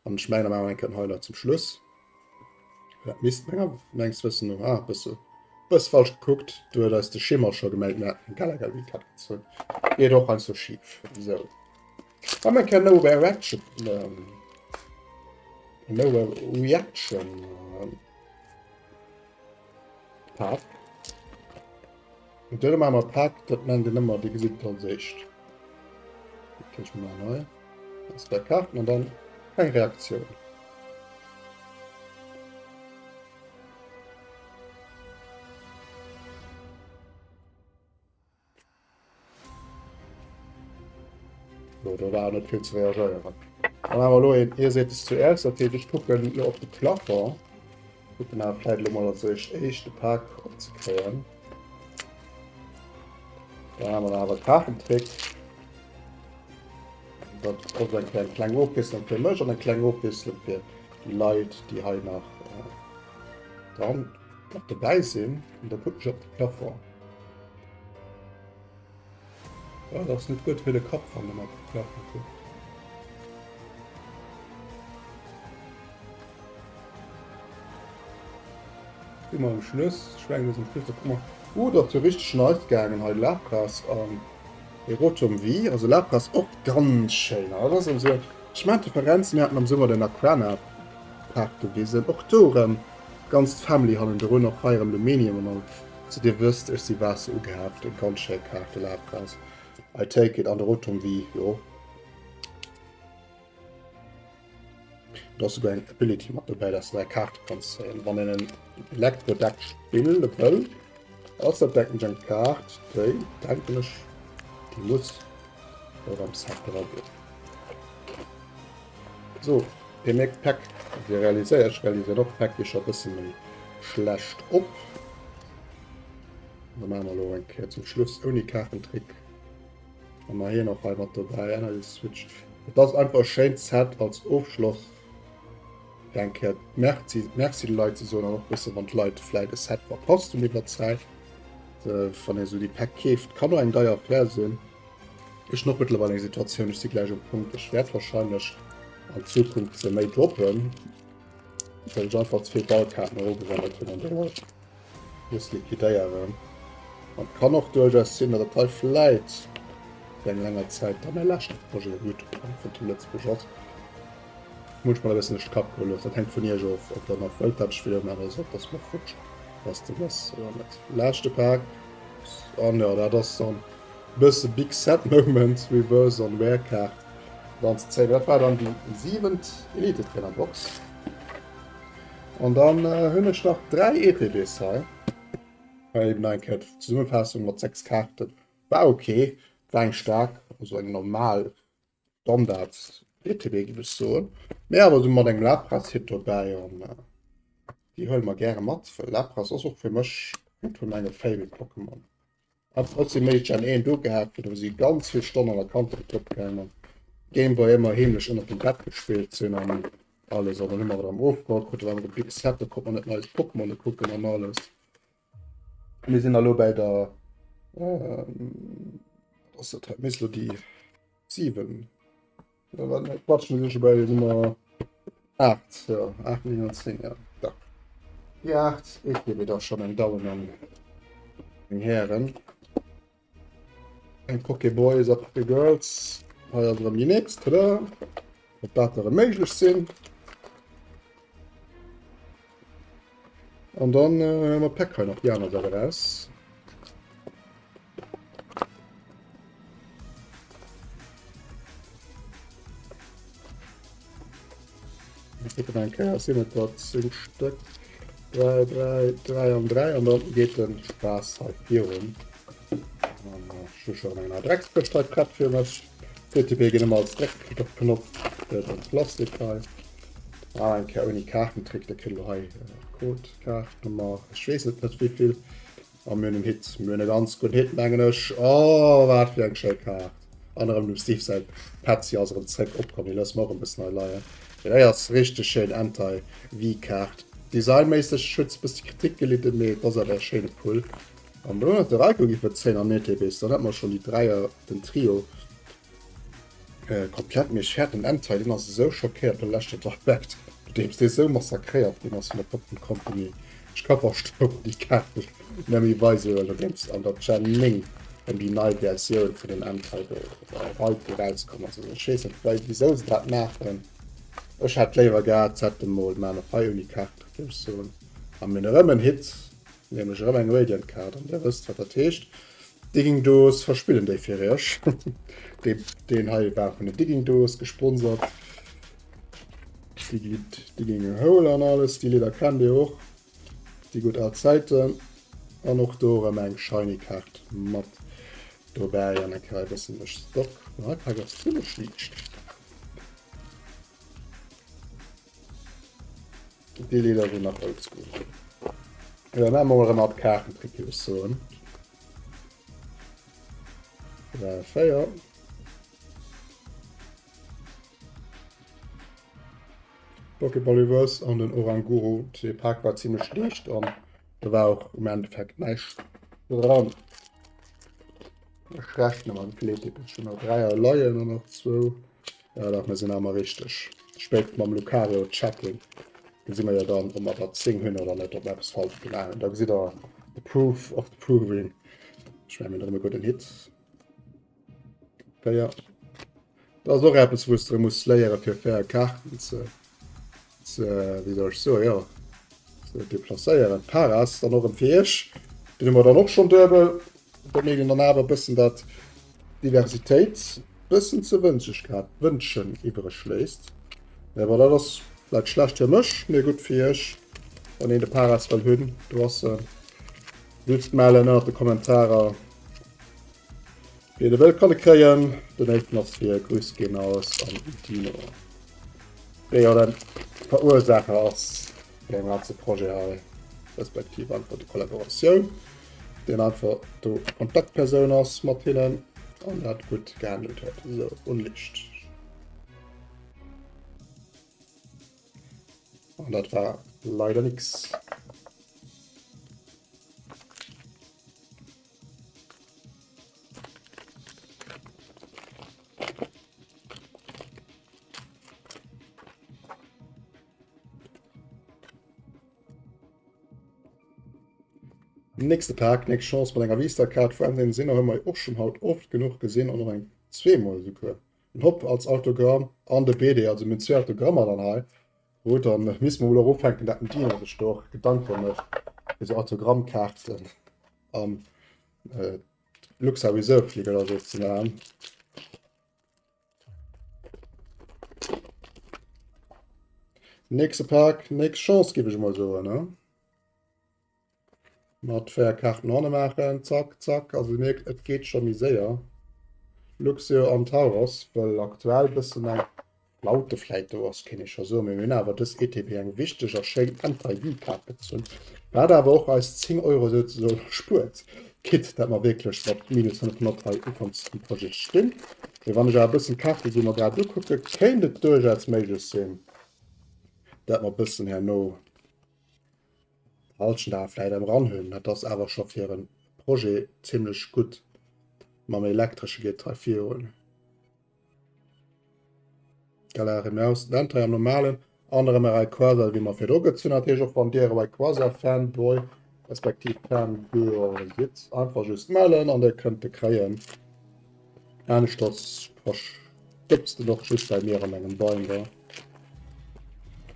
An ech mengen, da maache mer eng Kéier den Highlight zum Schluss. Dat misst menger mengs Wëssen no ah, bësse bëss falsch gekuckt. Du huet eis de Schimmer scho gemellt, mir haten Gallagher Recap gezunn. Geet och heiansdo schif. Sou. Wa mer kein No Reaction ähm, No Reaction ähm, Pack. Und dann machen wir Pack, dat nennt een ëmmer, déi gesitt et als éischt. Dat krieg mer nei. Das bei Karten und dann keng Reaktioun. So, do war net vill ze reagéieren. Dann haben wir lo een, ihr seht es zuerst, dat heescht, ech kucken lo op de Plafond. Kucken awer vläit lo mol als éischt éischte Pak opzekréien. Da haben wir awer Kartentrick. Dat ass eng kleng, kleng Ofwiesslung fir mech an eng kleng Ofwiesslung fir déi Leit, déi hei nach äh, dran nach dobäi sinn. An da kucken ech op de Plafond. Ja, dat ass net gutt fir de Kapp, wann een op de Plafond kuckt. Si mer um Schluss? Ech mengen, mir sinn um Schluss. Da kucke mer. Uh, dat ass jo richteg nice gaangen hei, Lapras an Erotom V. Also Lapras och ganz schéin. Also dat ass erëm esou, ech maachen d'Differenz, mir haten am Summer den Aquana Park gewisen, och do erëm ganz d'Family hannendrun, och hei erëm Lumenium an all. Also dir wësst, ech si Waasser ugehaacht, eng ganz schéi Kaart, de Lapras. I take it an de Rotom V, jo. Do ass souguer eng Ability mat dobäi, dass du däi Kaarte kanns zéien. Wann een en Elektro-Deck spille wëll, ass dat denken ech eng Kaart, déi denken ech, déi muss och am Set dra sinn. So, dir mierkt d'Päck, dir realiséiert, ech realiséieren och, d'Päck gi scho e bësse méi schlecht op. Da maache mer elo eng Kéier zum Schluss ouni Kaartentrick. Hu mer hien och hei mat dobäi, Energy Switch. Et ass einfach e schéint Set als Ofschloss fir eng Kéier Merci, Merci de Leit ze soen an och e bësse wann d'Leit vläit e Set verpasst hunn iwwer d'Zäit. Wann ee sou déi Päck keeft, kann och eng deier Affär sinn. Ech hunn och mëttlerweil eng Situatioun, ech si gläich um Punkt, ech wäert warscheinlech an Zukunft se méi droppen, well ech einfach ze vill Ballkaarten erogesammelt hunn an do muss liquidéieren. An et kann och duerchaus sinn, datt et hei vläit fir eng länger Zäit da mäi leschte Projet op Youtube hei vun Team Lëtzebuerg ass. Munchmol e bëssen duerch de Kapp goe loossen. Dat hänkt vun iech of, ob der nach wëllt, datt ech Videoe maachen oder sot, datt mer futsch, datt de bass oder net. Leschte Pak. An jo, dat ass dann e bësse Big Set Moment, Reverse an Rare Kaart dann ze zéien. Dat war dann déi siwent Elite-Trainer-Box. An dann hunn ech nach 3 ETBs hei. Hei eben eng Kéier d'Zesummefaassung mat 6 Kaarten. War ok, war eng staark, also eng normal Standard ETB géif ech soen. Mee awer esou mat engem Lapras-Hit dobäi an déi huele mer gäre mat, well Lapras ass och fir mech eent vu menge Favorite Pokémon. Hat trotzdem méi Gen 1 do gehat, fir do si ganz vill Stonnen an der Kandheet drop gaangen an Gameboy ëmmer heemlech ënnert dem Bett gespillt sinn an alles an dann hu mer erëm ofgeholl krut, da war erëm Big Set, do konnt man net neist Pokémone kucken an alles. Mir sinn elo bäi der ähm, was ass dat hei? Mir si lo déi 7. Quatsch, mir sinn scho bei Nummer 8, jo, 8, 9 an 10, jo, dach. Déi 8 ETB da schon, meng Dammen an meng Hären. Eng Pokéboys a Pokégirls. Hei ass erëm déi nächst, tada! Ob dat erëm méiglech sinn. An dann äh, mat Päck hei nach déi aner Säit eraus. Ich gucken eng Kéier, sinn et der 10 Stëck. 3, 3, 3 an 3 an dann geet den Spaass hei virun. An ech hu schon eng nei Dreckskëscht hei prett fir mech. D'ETB ginn ëmmer als Dreckskëscht benotzt, den Plastik hei. Ah, eng Kéier ouni Kaartentrick, da kritt elo hei Code, Kaartnummer, ech weess et net wéivill. A mir hunn en Hit, mir hunn e ganz gudden Hit, mengen ech. Oh, wat fir eng schéi Kaart. An erëm dem Steve säi Petzi ass erëm zréck opkomm, dee loosse mer och e bëssen hei leien. Mee déi ass richteg schéin, Anti-V-Kaart. Designméisseg huet se e bësse Kritik gelidden, mee et ass awer e schéine Pull. An do huet de Raiko gi fir 10 an ETBs, dann hätte mer schonn déi Dräier, den Trio komplett. Mee ech fäerten den Entei, deen ass esou schockéiert no leschter Direct, nodeems dee sou massakréiert ginn ass vun der Pokémon Company. Ech ka verstoen, déi Kaart net méi weise wëll, nodeems an der Gen 9 ëm déi nei Versioun vun dem Entei do Raiko erauskomm ass. Also ech weess net wisou se dat maachen. Ech hätt léiwer gehat, se hätte mol maan och hei ouni Kaart, géif ech soen. A mir hunn erëm en Hit. Nämlech erëm eng Radiant Kaart an dir wësst wat dat heescht. Digging Duos verspillen déi fir iech. Deen hei war vun den Digging Duos gesponsert. Digging a Hole an alles, déi Lidder kennt dir och. Déi gutt al Zäiten. An och do erëm eng shiny Kaart mat dobäi an eng Kéier e bëssen duerch Stock. Den Ipack ass zimmlech liicht. Déi Lidder sinn nach oldschool. Ja, dann maache mer erëm ab Kaartentrick, géif ech soen. 3, 4. Pokéball Reverse an den Oranguru. De Pak war ziemlech liicht an do war och im Endeffekt näischt dran. Ech rechne mal, wéi vill ETPs schon nach 3 leien an nach zwou. Ja, dach, mir sinn awer richteg spéit mam Lucario Checking. Gesi mer jo dann, ob mer der 10 hunn oder net, ob mer eppes falsch gemaach hunn. Da gesitt der the proof of the proving. Ech mengen, mir hunn erëm e gudden Hit. 4. Dat ass och eppes, wou s de muss léiere fir fair Kaarten ze, ze, wéi soll ech soen, jo, ze deplacéieren. Paras dann och erëm fir iech. Deen hu mer dann och schonn duebel. Do mierkt een dann awer e bëssen, datt d'Diversitéit e bëssen ze wënscheg gehat, wënschen iwwereg léisst. Mä bon, dat ass vläicht schlecht fir mech, mee gutt fir iech, wann een de Paras wëll hunn. Do ass en. Just mellen ënnert de Kommentarer. Wien e wëll kann e kréien. Den éischten ass fir Grüss ginn aus an Dino, dee jo den Verursaacher ass vun deem ganze Projet hei, respektiv einfach déi Kollaboratioun, deen einfach do Kontaktpersoun ass mat hinnen an dat gutt gehandelt huet. Esou, Unlicht. An dat war leider nix. Nächste Pak, nächst Chance mat enger Vista-Kaart. Vor allem den Sinner hu mer och schon haut oft genuch gesinn an och eng zweemol esouguer. Den Hopp als Autogramm an de BD, also mir hunn zwee Autogrammer dann hei. Gutt, dann misste mer mol och ufänken, dat den Dino sech do och Gedanke mécht fir sou Autogrammkaarten am Luxa Reserve League oder sou ze maachen. Nächste Pak, nächst Chance, géif ech emol soen, ne? Mat 4 Kaarten hanne maachen, zack, zack. Also dir mierkt, et geet scho méi séier. Luxio an Tauros, wëll aktuell bëssen eng Flaute vläit do ass, kéint ee scho soen, mee mir hunn awer dës ETB eng wichteg a schéin Anti-V-Kaart gezunn, wat awer och eis 10 Euro souzesoen erspuert, quitte dat mer wierklech mat minus 500 hei ufanks vum Projet stinn. Mee wann ech awer e bëssen d'Kaarte wou mer grad ukucken, kéint et duerchaus méiglech sinn, dat mer e bëssen herno D'Halschent awer vläit am Ran hunn. Dat ass awer scho fir e Projet zimlech gutt. Mam Elektresche geet hei virun. Galar Hinaus, den Entei am normalen an erëm e Rayquaza, wéi mer virdru gezunn. Dat heescht, och wann Dir e Rayquaza-Fanboy respektiv Fangirl sidd, einfach just mellen an Dir kënnt e kréien. Aneschters verstëbst en och just bei mir an engem Binder.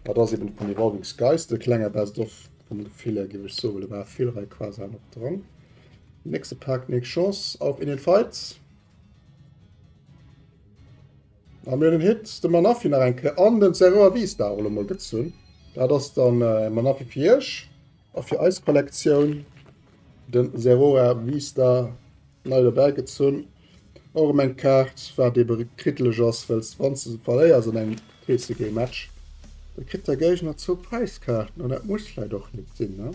Dat ass eben vun Evolving Skies, de klenge Best of vum Gefill her, géif ech soen, well do war vill Rayquaza nach dran. Nächste Pak, nächst Chance, auf in den Fight. A mir hunn en Hit, de Manaphy nach eng Kéier an den Zeraora V-Star och elo mol gezunn. Dat ass dann Manaphy fir iech a fir eis Kollektioun, den Zeraora V-Star. Nei dobäi gezunn. Och erëm eng Kaart, wat ebe kriddeleg ass, well s wann s de se verléiers an engem TCG-Match, da kritt der Géigner zwou Präiskaarten an dat muss vläit och net sinn, ne?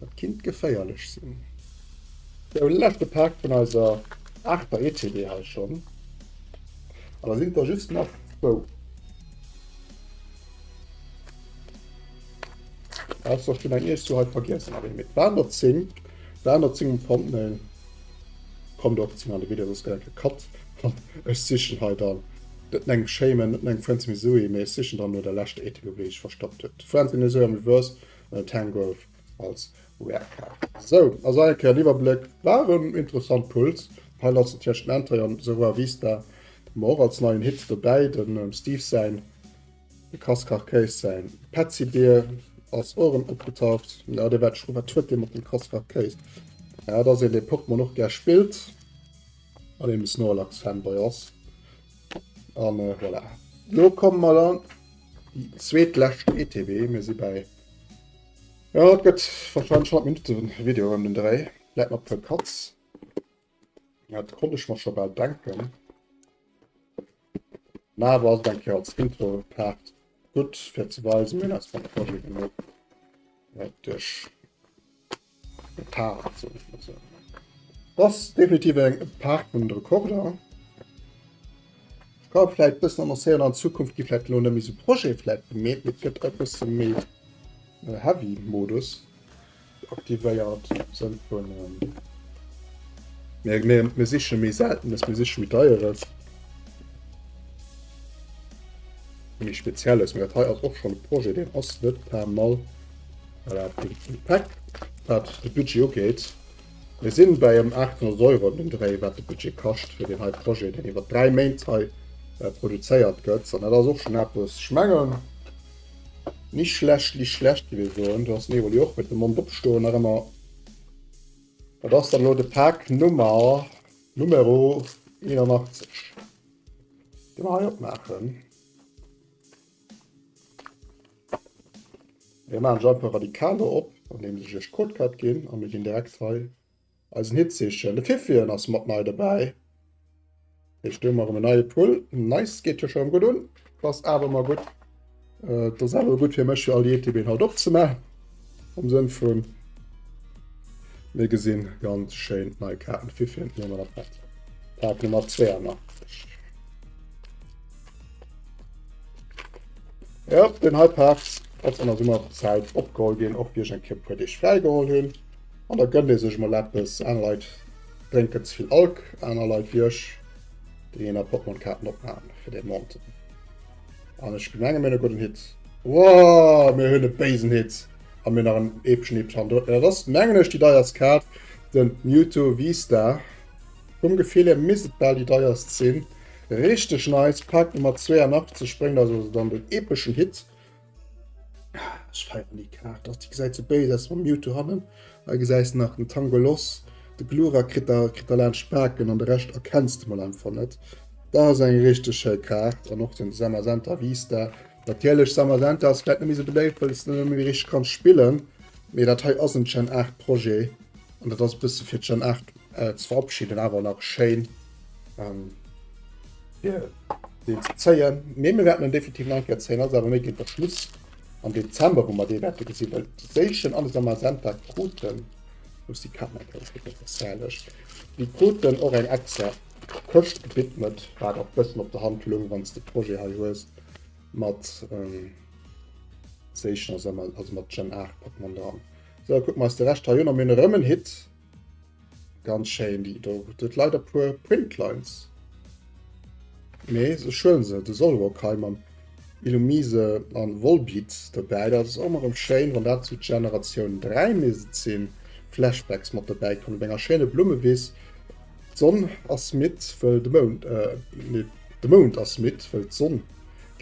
Dat kinnt geféierlech sinn. Sou, leschte Pak vun eiser aachter ETB hei schonn. An da sinn et der just nach zwou. Ausser ech hunn eng iergst wou hei vergiessen. Awer mee et waren der 10. Et waren der 10 um Thumbnail. Kommt och 10 an de Video, soss gëtt eng gecut. An ech sichen hei dann net no engem Shaymin, net no engem Friends Missouri, mee ech sichen dann no der leschter ETB, wou déi sech verstoppt huet. Friends Missouri am Reverse an den Tangrowth als Rare Kaart. Sou, also eng Kéier en Iwwerbléck. War en interessant Puls. Hei ass natierlech den Entei an Zorua Vista mer och als neien Hit dobäi. Dem Steve säin De Kass-Kach-Kéis säin Petzi-Bier ass och erëm opgetaucht. Ja, dee wat scho, wat huet dee mat dem Kass-Kach-Kéis? Ja, dat ass een, dee Pokémon och gär spillt an eben Snorlax-Fanboy ass. An äh, voilà. Lo komme mer dann déi zweetlescht ETB. Mir si bäi, ja, et gëtt wahrscheinlech 100 Minutten Video ëm den Dréi. Vläit mat puer Cuts. Ja, dat konnt ech mer scho bal denken. Mä awer ass et eng Kéier als Intro-Part gutt fir ze weisen, mir hunn eis mam Projet genuch duerch gepaart, soll ech mol soen. Dat ass definitiv eng Part vun de Rekorder. Ech ka vläit bëssen annoncéieren, an Zukunft gi vläit elo net méi sou Projete vläit gemeet, mee et gëtt e bësse méi heavy Modus. Aktivéiert am Sënn vun mir, mir, mir siche méi Seltenes, mir siche méi Deieres, méi Spezielles. Mee dat hei ass och schonn e Projet, deen ass net pas mal. Voilà, den Pack, wat de Budget ugeet. Mir sinn bei ëm 800 Euro ëm den Dréi, wat de Budget kascht fir deen hei Projet, deen iwwer 3 Méint hei produzéiert gëtt. An dat ass och schonn eppes, ech mengen, Nicht schlecht, nicht schlecht, géif ech soen. Do ass den Evoli och huet de Mond opstoen nach ëmmer. Dat ass dann elo de Pak Nummer Numero 81, dee mer hei opmaachen. Mir maachen ech einfach radikal elo op, andeems ech iech d'Codekaart ginn a mir ginn direkt hei Eisen Hitzeechen, de Fiffien ass mat nei dobäi. Heescht do hu mer erëm en neie Pull. Nice, geet jo scho erëm gutt un. Dat ass awer ëmmer gutt. Äh, dat ass awer gutt fir mech, fir all déi ETBen haut opzemaachen. Am Sënn vun, mir gesinn ganz schéin nei Kaarten. Fiffien, nehmen wir dat mat. Tag Nummer 82. Ja, den hei Part ass an der Summerzäit opgeholl ginn, och wéi ech eng Kéier e puer Deeg fräi geholl hunn. An da gënnt ee sech mol eppes. Aner Leit drénken ze vill Alk, aner Leit wéi ech, déi een a Pokémon-Kaarten opmaachen fir dee Monte. An ech menge mir hunn e gudden Hit. Wow, mir hunn e béisen Hit a mir nach en epeschen Hit hannendrun. Dat ass mengen ech déi deierst Kaart, de Mewtwo V-Star. Vum Gefill hier misst et bal déi deierst sinn. Richteg nice, Pak Nummer 82 bréngt eis also dann den epeschen Hit. Ech feieren déi Kaart, ass déi gesäit sou béis aus mam Mewtwo hannen. Hei gesäis de nach den Tangoloss, de Glurak kritt der kritt der laanscht d'Baken an de Rescht erkenns de mol einfach net. Dat ass eng richteg schéi Kaart an och den Zamazenta V-Star. Natierlech Zamazenta ass vläit net méi sou beléift, well s de net méi richteg kanns spillen, mee dat hei ass en Gen 8 Projet an dat ass e bësse fir d'Gen 8 ze verabschieden awer nach schéin. Fir deen ze zéien. Mee mir wäerten en definitiv nach eng Kéier zéien, ass awer méi géint der Schluss am Dezember, wou mer dee wäerte gesinn, well d'Séischen an de Zamazenta kruten, wou ass déi Kaart nach eng Kéier ausgedréckt, dat ass herrlech, déi kruten och eng extra Këscht gewidmet, wat och bëssen op der Hand loung, wann s de Projet hei hues mat Séischen, also mat Gen 8 Pokémon dran. Sou, kucke mer eis de Rescht hei un a mir hunn erëm en Hit. Ganz schéin déi do. Huet leider puer Printlines. Mee se schuelen se de Solrock hei mam Illumise an Volbeat dobäi. Dat ass och ëmmer erëm schéin, wann dat zu Generatioun 3 misst sinn. Flashbacks mat dobäi kommen op enger schéine Blummewiss. D'Sonn ass midd, wëll de Mound, äh, nee, de Mound ass midd, wëll d'Sonn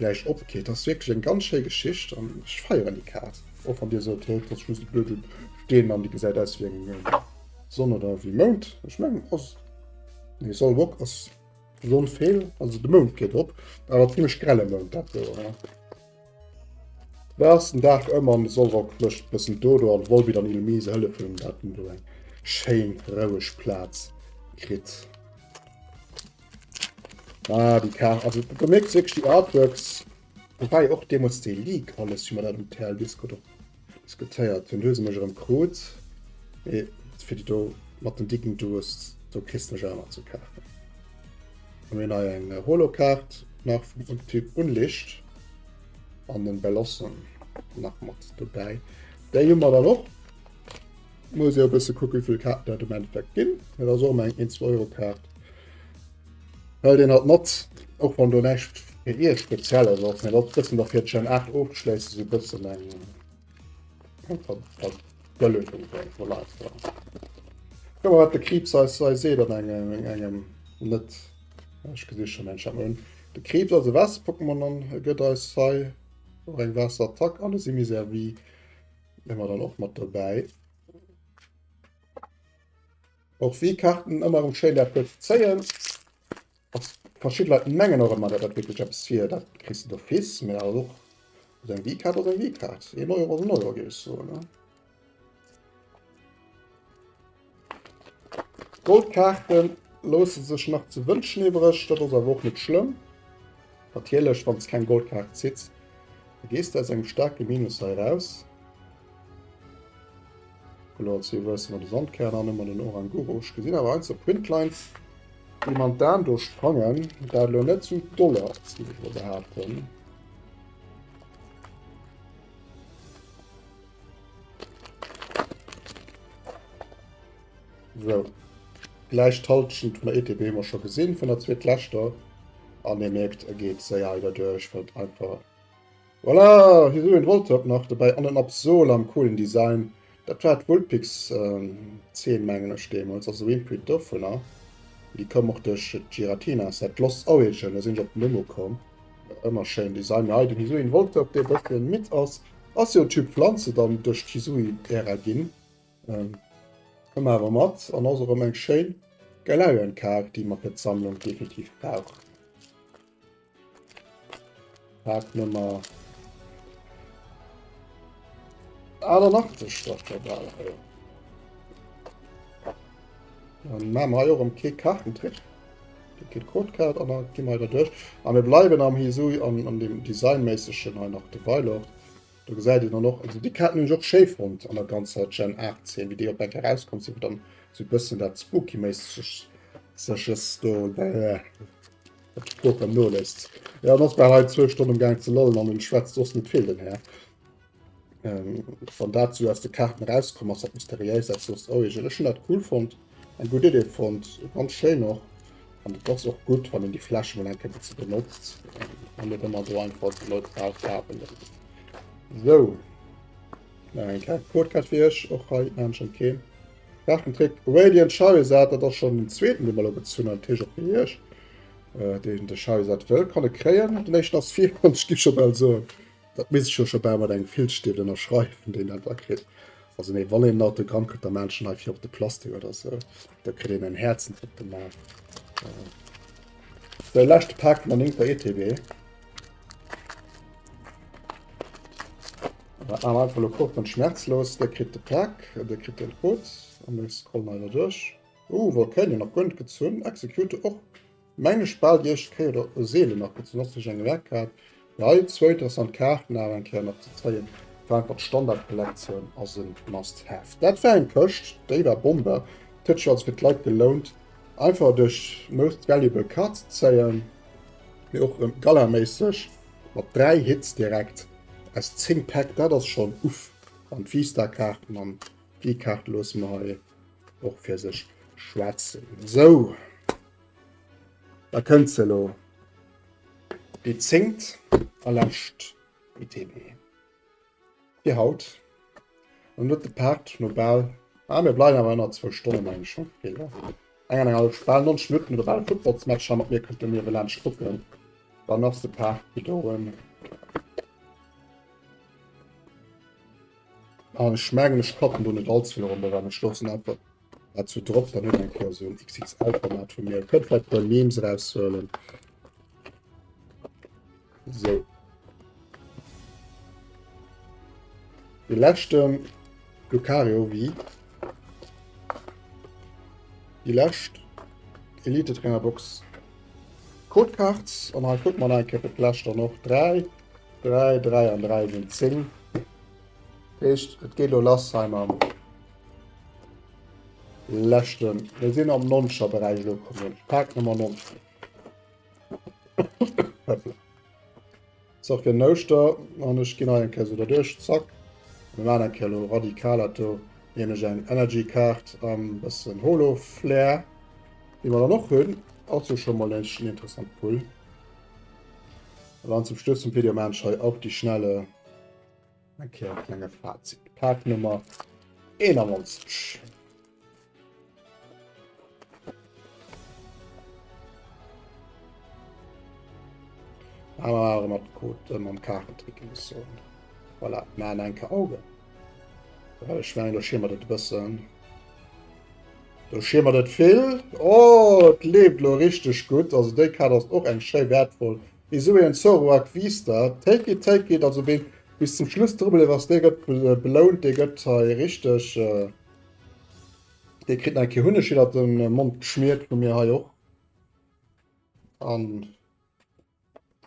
gläich opgeet. Dat ass wierklech eng ganz schéi Geschicht an ech feieren déi Kaart. Och wann dir sot, hä, dat ass just e blöde Steen an déi gesäit aus wéi eng Sonn oder wéi Mound. Ech mengen ass, nee, Solrock ass d'Sonn feel, also de Mound geet op, awer zimmlech grelle Mound dat do. Dat ass den Dag ëm an de Solrock mécht bëssen Dodo an Volbeat an Illumise hëllefen dat do eng schéin roueg Plaz. kritt. Ah, déi Kaart, also du mierks wierklech déi Artworks. Do war jo och deemools dee Leak alles, wéi mer dat um TL Discord och diskutéiert hunn. Du hu se mech erëm krut. Mee fir déi do mat den dicken Duos, do kriss de mech awer nach zu kafen. An mir hunn hei eng Holo-Kaart nach vum Typ Unlicht an den Bellossom nach mat dobäi. Déi hu mer dann och. Muss jo e bësse kucken, wéi vill Kaarten dat am Endeffekt ginn. Dat ass och ëmmer eng 1 Euro Kaart. Hëlt een halt mat, och wann do näischt fir iech Spezielles ass, mee dat ass bëssen da fir d'Gen 8 ofzeschléissen, sou bëssen eng eng Vergëllegung soen ech mol einfach. Kucke mer wat de Kriibs eis hei seet an engem engem net, ech gesi schonn eng, schau mol un, de Kriibs ass e Waasser-Pokémon an e gëtt eis hei och eng Waasserattack an e Simiservi hu mer dann och mat dobäi. Och V-Karten ëmmer erëm schéin dat puer ze zéien. Verschidde Leit mengen och ëmmer, dat dat wierklech eppes wier, dat kriss de d'office, mee awer och also eng V-Kaart ass eng V-Kaart. Een Euro ass en Euro, géif ech soen, ne? Goldkaarte loosse sech nach ze wënschen iwwereg, dat ass awer och net schlëmm. Natierlech, wann s keng Goldkaart zitts, da gees de aus engem staarke Minus hei eraus. Elo als Reverse mat de Sandkern an ëmmer den Oranguru. Ech gesinn awer einzel Printlines, déi man d'Aan do sprangen. Dat elo net sou doll ass, géif ech mol behaapten. Sou. Gläich d'Halschent vun der ETB hu mer scho gesinn, vun der zweetleschter. An dir mierkt, e geet séier hei derduerch, well et einfach Voilà, Hisuian Voltorb nach dobäi an en Absol am coolen Design. Dat war d'Vulpix Zeen mengen ech deemools, also Reprint dovunner. Déi koum och duerch d'Giratina Set Lost Origin, do sinn ech op den Numm ukomm. Ëmmer schéin Design. Mee hei den Hisuian Voltorb, dee bëssen midd ass, ass jo Typ Pflanze dann duerch d'Hisui-Ära ginn. Komm awer mat an ass och erëm eng schéin Galarian-Kaart, déi mer fir d'Sammlung definitiv brauchen. Paak Nummer 88 dach scho bal hei. Dann maache mer hei och erëm kee Kaartentrick. Dir kritt d'Codekaart an da gi mer hei derduerch. A mir bleiwen am Hisui an an deem Designméissegen hei nach de Wailord. Do gesäit een dann och, also déi Kaarten hunn ech och schéi fonnt an der ganzer Gen 8 Zeen, wéi déi op eng Kéier erauskomm sinn, wou dann esou e bëssen dat Spooky-méisseges do. Dat d'Sprooch em noléisst. Jo, en ass bal hei zwou Stonnen um Gaang ze lollen an en schwätzt soss net vill, den Här. Ähm, wann dat sou aus de Kaarten erauskomm ass, dat Mysteriéist aus Lost Origin. Ech hunn dat cool fonnt, eng gutt Idee fonnt, ganz schéin och. An et ass och gutt, wann een déi Fläche mol eng Kéier bësse benotzt an net ëmmer do einfach neutral Faarwen benotzt. Sou, nach eng kleng Codekaart fir iech, och hei laanscht keen Kaartentrick. Radiant Charizard, dat ass schonn den zweeten, dee mer elo gezunn hunn, dat heescht och fir iech. Deen de Charizard wëll, kann e kréien. Den éischten ass vir an ech gi scho bal soen, dat misst ech jo scho bal mat engem Filzstift ënnerschreiwen, deen dat da kritt. Also nee, wann een en Autogramm kritt, da maan ech en hei vir op de Plastik oder sou. Da kritt een en Häerzentrick gemaach. De leschte Pak vun der néngter ETB. Dat maache mer einfach elo kurz und schmerzlos. Dir kritt de Pak, dir kritt den Code a mir scrollen hei derduerch. Ooh, Volcanion nach guer net gezunn. Executor och mengen ech bal déi éischt Kéier oder seelen nach gezunn, ass duerch eng Rare Kaart. Mee hei zwou interessant Kaarten awer eng Kéier nach ze zéien. War einfach d'Standard-Kollektioun ass e Must have. Dat war eng Këscht, déi war Bombe. Et huet sech also fir d'Leit gelount einfach duerch Most Valuable Card ze zéien, mee och erëm Gala-méisseg mat 3 Hits direkt aus 10 Päck, dat ass schonn uff. An d'Vista-Kaarten an d'V-Kaarte loosse mer hei och fir sech schwätzen. Sou, da kënnt se elo, déi zéngt a lescht ETB fir haut. An huet de Part no bal, ah mir bleiwen awer ënner zwou Stonnen mengen ech, hm, vill, eng an eng hallef, bal 90 Minutten oder bal e Footballsmatch hei mat mir kënnt der mir ewelaanscht kucken. Dann ass de Part gedoen. An ech mengen ech klappen do net all ze vill ronderëm. Ech loossen einfach dat sou drop, dann huet eng Kéier sou en XXL-Format vu mir. Kënnt vläicht e puer Memes eraushuelen. Sou. De leschte Lucario V. Déi lescht. Elite Trainer Box Codekaart. An hei kucke mer nach eng Kéier fir d'lescht dann och 3, 3, 3 an 3 sinn 10. Dat heescht, et geet elo lass hei mam leschten. Mir sinn am 90er Beräich elo komm. Pak Nummer 90. Hoppla. So, fir den Ouschter, an ech ginn hei eng Kéier esou derduerch, zack. Mir maachen eng Kéier elo radikal dat do, nämlech eng Energy Kaart an e bëssen Holo Flare, déi mer dann och hunn. Ass jo scho mol en interessant Pull. An dann zum Schluss vum Video maachen ech hei auf die Schnelle eng Kéier e klenge Fazit. Pak Nummer 91. Awer mat Code äh, mam Kaartentrick muss soen. Voilà, mä an enke Auge. Well ech mengen, do schimmert et e bëssen. Do schimmert et vill. Oh, et leeft lo richteg gutt. Also déi Kaart ass och eng schéi wäertvoll. Hisuian Zoroark V-Star. Take it, take it. Also ween bis zum Schluss dru bliwwen ass, dee gëtt belount, dee gëtt hei richteg. Äh, Dee kritt nach eng Kéier Hunneg iwwer de Mond geschmiert vu mir hei och. An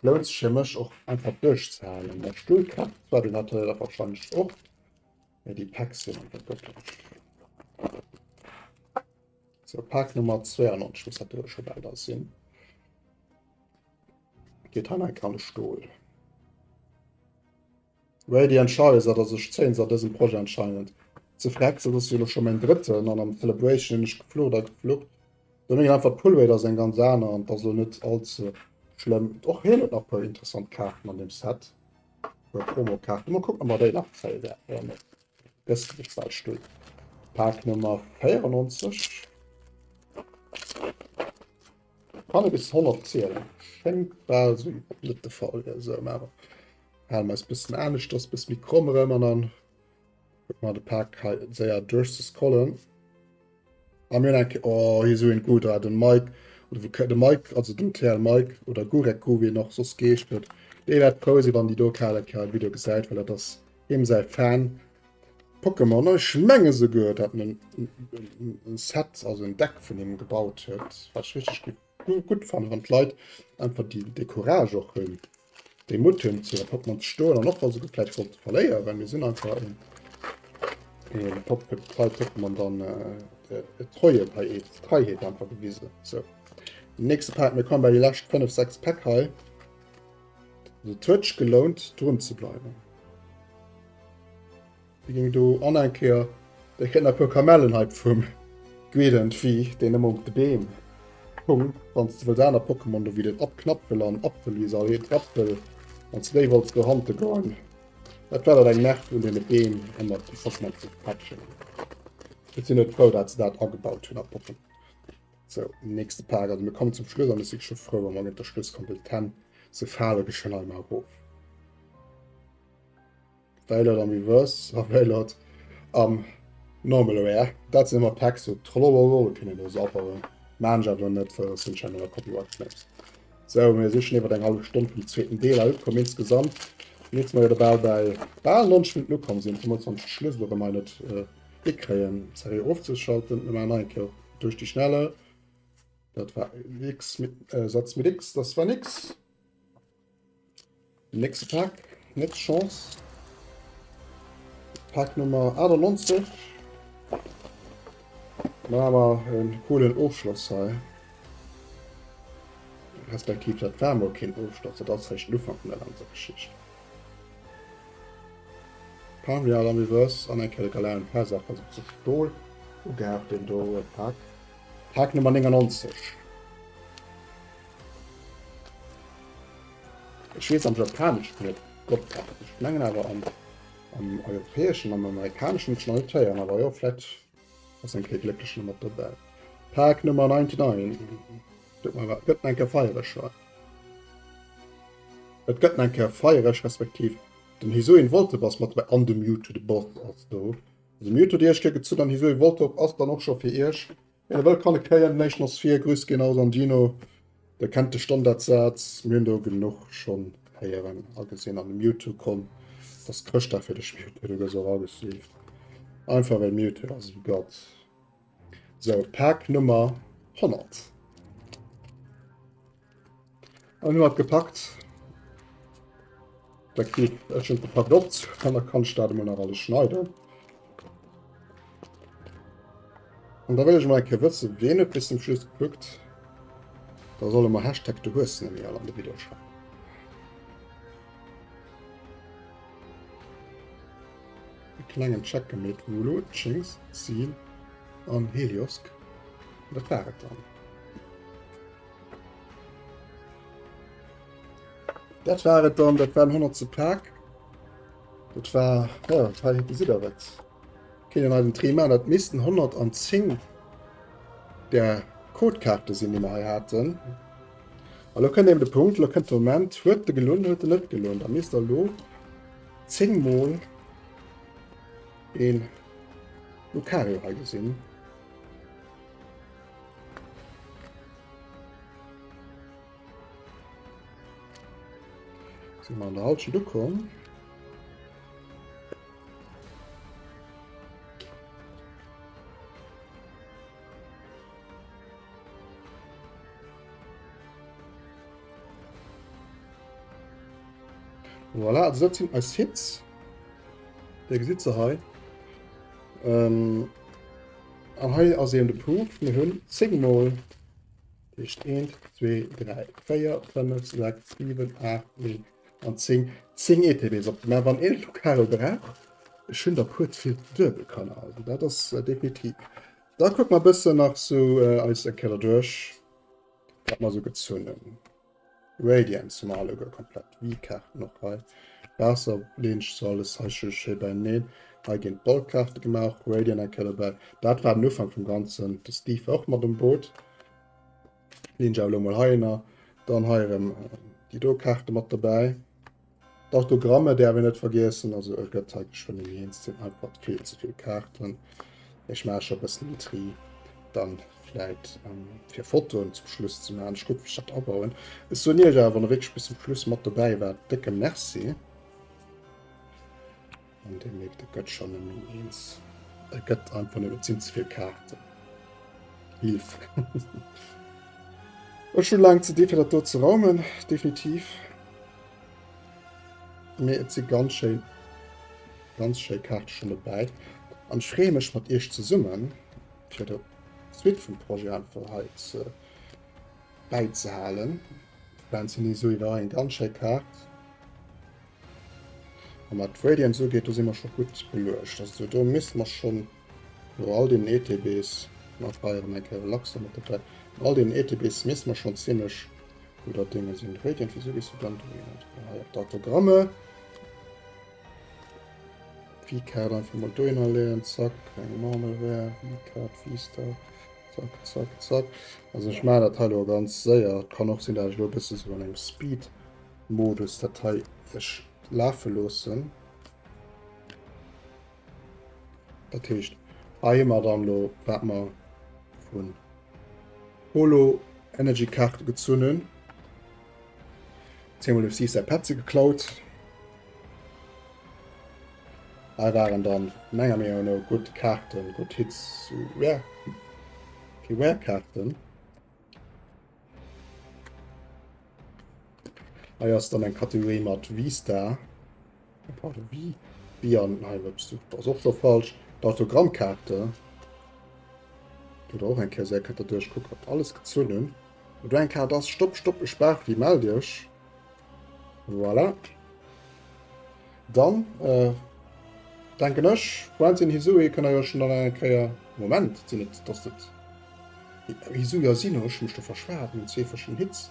lount sech fir mech och einfach duerchzehalen. Der Stull klappt zwar, den hat der wahrscheinlech och, mee déi Packs sinn einfach göttlech. So, Pack Nummer 92 muss dat do scho bal da sinn. Geet hei nach eng Kéier an de Stol. Radiant Charizard, also ech zéien se an dësem Projet anscheinend ze freck, dat ass jo elo scho mäin drëtten an am Celebration hunn ech geflucht a geflucht. Do mengen einfach d'Pullrate ass eng ganz aner an ass elo net all ze schlëmm. Och hien huet nach puer interessant Kaarten an dem Set, puer Promokaarten. Mol kucken, ob mer déi nach zéie wäerten oder net. Gëss de dech bal stull. Pak Nummer 94. Kann e bis 100 zielen. Schéngt bal esou net de Fall wär. Esou, mä awer hale mer eis bëssen aneschters, bësse méi kromm erëm an dann kucke mer de Pak hei séier duerchzescrollen. A mir hunn eng Kéier, oh, hie sou een Gudra, den Mike, oder de Mike, also den TL Mike oder Gureku, wéi en och soss geheescht huet, dee wäert frou sinn, wann déi do Kar eng Kéier am Video gesäit, well dat ass him säi Fan. Pokémon, ech menge souguer dat en en Set, also en Deck vun him gebaut huet, wat ech richteg gutt fannen, wann d'Leit einfach déi dee Courage och hunn, dee Mutt hunn zu hire Pokémon ze stoen an och wa se souguer vläicht wollte verléieren, well mir sinn einfach en en Pop trei Pokémon dann äh, Treue bei Eed, Treiheet einfach gewisen. So. Nächste Pack, mir kommen bei déi lescht 5, 6 Päck hei. Also, et huet sech gelount drun ze bleiwen. Déi géing do an eng Kéier, déi kritt nach e puer Kamellen hei vum Greedent Vieh, deen ëmmer op de Beem hung. Wann s de wëlls aner Pokémon do wéi den Knappel an Apfel, wéi se all heet, Apfel, wann s de déi wollts do hante goen. Dat war dat eng Nerv un deene Beem ëmmer déi Pokémon ze catchen. Ech sinn net frou dat se dat agebaut hunn a Pokémon. Sou, nächste Pak, also mir kommen zum Schluss an ech si scho frou wa mer géint der Schluss kommen, well d'Hänn se fale geschwënn einmal erof. Wailord am Reverse a Wailord am Normal Rare. Dat sinn ëmmer Packs, wou trolololol kënnen do sou abauen. Maan ech awer net, well dat sinn scheinbar Copyright Claims. Sou, mir si schon iwwer eng hallef Stonn vum zweeten Deel hei ukomm insgesamt. Jetzt mer jo bal bei bal 90 Minutten ukomm sinn, 25 Schluss elo rëm hei net äh, hikréien, d'Serie ofzeschalten. Mir maachen nach eng Kéier duerch déi Schnelle. Dat war nix mit äh, Satz mit X, das war nix. Nächste Pack, nächste Chance. Pack Nummer 98. Dann haben wir einen coolen Ofschloss hei. Respektiv, dat war mol keen Ofschloss, dat ass réischt den Ufank vun der ganzer Geschicht. Palmia am Reverse an eng Kéier de Galarian Persak, also zu Stol ugehaucht, den do Pack. Pack Nummer 99. Ech weess am Japaneschen huet Gott ech mengen awer am, am europäeschen am amerikaneschen hunn ech nach net héieren, awer jo vläit ass eng Kéier glécklech mat dobäi. Pak Nummer 99 gëtt mer gëtt eng Kéier feiereg hei. Et gëtt eng Kéier feiereg respektiv den Hisuian Voltorb ass mat dobäi an de Mewtwo de Boss ass do. Also Mewtwo déi éischt Kéier gezunn an Hisuian Voltorb ass dann och scho fir iech. Wien e wëll kann e kréien. Den éischten ass vir. Grüss ginn aus an Dino. Der kennt de Standardsaz. Mir hunn do genuch schonn héieren a gesinn an de Mewtwo komm. Et ass Chrëschtdag fir dech Mewtwo, du gëss och agesleeft. Einfach well Mewtwo ass esou Gott. Sou, Pak Nummer 100. An hu mer et gepackt. Da kritt ech schon gepackt op, an da kann ech dat emol nach alles schneiden. An da wëll ech mol eng Kéier wëssen, wien huet bis zum Schluss gekuckt. Da solle mer Hashtag du hues se nemmi all an de Video schreiwen. E klengen Check gemeet, Volo, Jinx, Seal an Heliosk. Dat war et dann. Dat war et dann, dat war den 100. Pak. Dat war, ja, hei gesitt der et. Kéint een hei den Tri maachen, dat missten 110 där Codekaarte sinn, déi mer hei haten. A lo kënnt eben de Punkt, lo kënnt de Moment, huet de gelunn, huet en net gelunn. Da misst der elo 10 mol een Lucario hei gesinn. Sinn mer an der Halschent ukomm. Voilà, also dat sinn eis Hits. Dir gesitt se hei. Ähm, an hei ass eben de Punkt, mir hunn 10 mol Éischt 1, 2, 3, 4, 5, 6, 7, 8, 9 an 10. 10 ETBs op. Mä wann een Lucario brauch, ech hunn der puer fir duebel Kanner. Also dat ass äh, definitiv. Da kucke mer bëssen nach sou äh, eis eng Kéier derduerch, wat mer sou gezunn hunn. Radiance hu mer alleguer komplett. V-Kaarten och hei. Waasser leen ech so alles hei scho schéi beieneen. Hei ginn d'Ballkaarte gemaach. Radiant eng Kéier dobäi. Dat war den Ufank vum Ganzen. De Steve war och mat um Boot. Leen ech awer elo mol heihinner. Dann hei erëm déi do Kaarte mat dobäi. D'Autogramme däerf een net vergiessen, also et gëtt hei geschwënn eng eens, et sinn einfach vill ze vill Kaarten. Ech maache scho e bëssen den Tri dann vläit fir Fotoen zum Schluss ze maachen. Ech kucke wéi ech dat abauen. Ech soen iech awer, wann der wierklech bis zum Schluss mat dobäi waart, décke Merci. An Dir mierkt, et gëtt schonn net méi eens. Et gëtt einfach net, et sinn ze vill Kaarten. Hilf. Ech hunn laang ze di fir dat do ze raumen, definitiv. Mee et si ganz schéin, ganz schéi Kaarte schonn dobäi. An ech freeë mech mat iech zesummen, fir der Suite vum Projet einfach hei ze bäizehalen. D'Valentina Sui war eng ganz schéi Kaart. A wat d'Radiance ugeet, do si mer scho gutt beluecht. Also do misste mer schonn no all deenen ETBs, mat hei erëm eng Kéier Relaxo mat dobäi, no all deenen ETBs misste mer schonn zimlech gudder Dinge sinn. Radiant, wieso gees du dann do hin? Hei op d'Autogramme. V-Card einfach mol dohinner leeën, zack, eng Normal Rare, V-Card, V-Star, zack, zack, zack. Also ech maachen dat hei elo ganz séier. Et kann och sinn, dat ech elo e bësse sou an engem Speed Modus dat hei ech lafe loossen. Dat heescht, hei hu mer dann elo, wat mer vun Holo Energy Kaarte gezunn hunn. Zehnmol huet si säi Petze geklaut. Hei waren dann menger Meenung no gutt Kaarten, gutt Hits, Rare, Rare Kaarten. Hei ass dann eng Kategorie mat V-Star. Pardon, V, V an hei wëbst du. Das ass och scho falsch. D'Autogrammkaarte. Do der och eng Kéier séier kënnt der duerchkucken, ob alles gezunn hunn. Wo do eng Kaart ass, stopp, stopp, ech brauch déi, mellt iech. Voilà. Dann äh, denken ech, Francine Hisui kënnt der jo schon dann eng Kéier. Moment, sinn et, dass dat Hisui a Sino, ech hu mech do verschwat, mir hunn zwee verschidden Hits.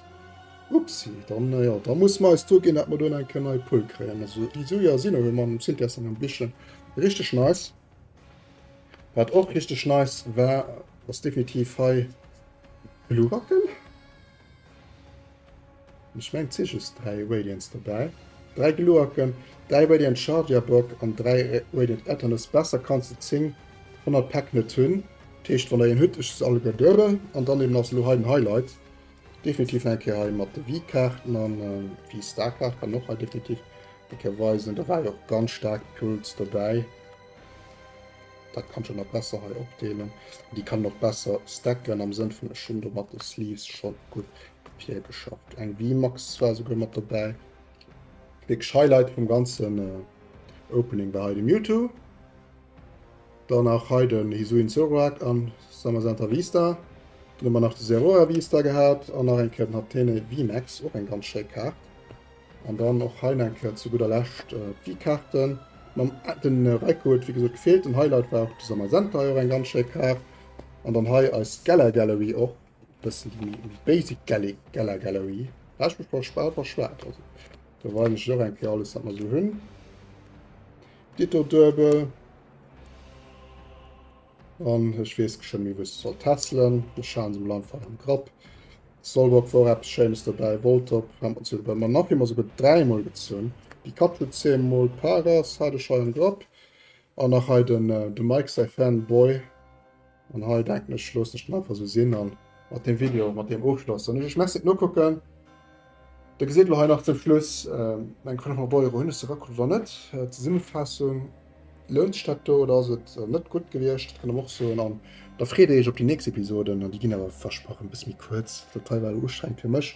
Upsi, dann jo, da musse mer eis druginn, dat mer do eng Kéier nei Pull kréien. Also Hisui a Sino hu mam Cynthia sengem Bichen richteg nice. Wat och richteg nice war, ass definitiv hei Glurak. Ech mengen et si just 3 Radiants dobäi. 3 Gluaken, 3 Radiant Charjabug an 3 Radiant Eternus. Besser kanns de 10 100 Päck net hunn. Dat heescht wann der een hutt, ech se alleguer duebel. An dann eben ass elo hei den Highlight. Definitiv nach eng Kéier hei mat de V-Kaarten an V-Star-Kaart kann och hei definitiv eng Kéier weisen. Da war jo och ganz staark Pulls dobäi. Dat kann schon nach besser hei opdeelen. Déi kann och besser stacken am Sënn vun ech hunn do mat de Sleeves schon gutt. virgeschafft. Eng VMAX war souguer mat dobäi. Wierklech Highlight vum ganzen Opening war hei de Mewtwo. Dann nach hei den Hisuian Zoroark an Zamazenta V-Star. Dann hu mer nach de Zeraora V-Star gehat an nach eng Kéier den Hatenna VMAX, och eng ganz schéi Kaart. An dann och hei nach eng Kéier zu gudder Lescht d'V-Kaarten. Mam den Raikou huet wéi gesot gefeelt. Den Highlight war och de Zamazenta, hei och eng ganz schéi Kaart. An dann hei eis Galar Gallery och e bëssen déi méi basic Galar Gallery. Hat ech mech bal verschwat. Also do weisen ech iech och eng Kéier alles wat mer esou hunn. Ditto duebel. An ech weess geschwënn méi wou se soll tässelen. Ech halen se mol einfach am Grapp. Solrock war och eppes Schéines dobäi. Voltop hat mer zu ma nach hu mer souguer dräimol gezunn. Pikachu zehnmol, Paras hat ech hei am Grapp. An nach hei den de Mike säi Fanboy. An hei denken ech loossen ech den einfach esou sinn an mat deem Video mat deem Ofschloss soen ech iech Merci fir d'Nokucken. Der gesitt elo hei nach zum Schluss eng 500 Euro hunn ech se erakritt oder net. Zesummefaassung, Lount sech dat do oder ass et net gutt gewiescht? Dat kënnt der mer och soen. An da freet Dir iech op déi nächst Episoden an déi ginn awer versprach e bësse méi kuerz. Dat hei war elo ustrengend fir mech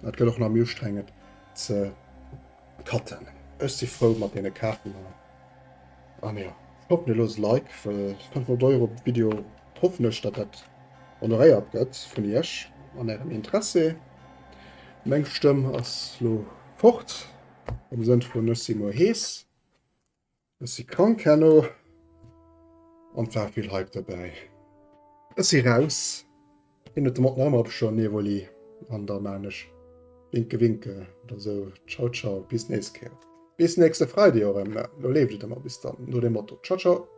an et gëtt och nach méi ustrengend ze cutten. Ech si frou mat deene Kaarten hei. An jo, ech hoffen dir loosst e Like, well 500 Euro Video hoffen ech dat dat honoréiert gëtt vun iech an ärem Interessi. Meng Stëmm ass lo fort, am Sënn vun ech si muer hees, ech si krank herno an et war vill Hype dobäi. Ech si raus. Hien huet de Mond nach ëmmer opgeschloen, Evoli, an da maan ech Winke winke oder sou. Ciao ciao, bis nächst Kéier. Bis nächste Freideg och erëm. Lo leeft et ëmmer bis dann, no dem Motto. Ciao ciao.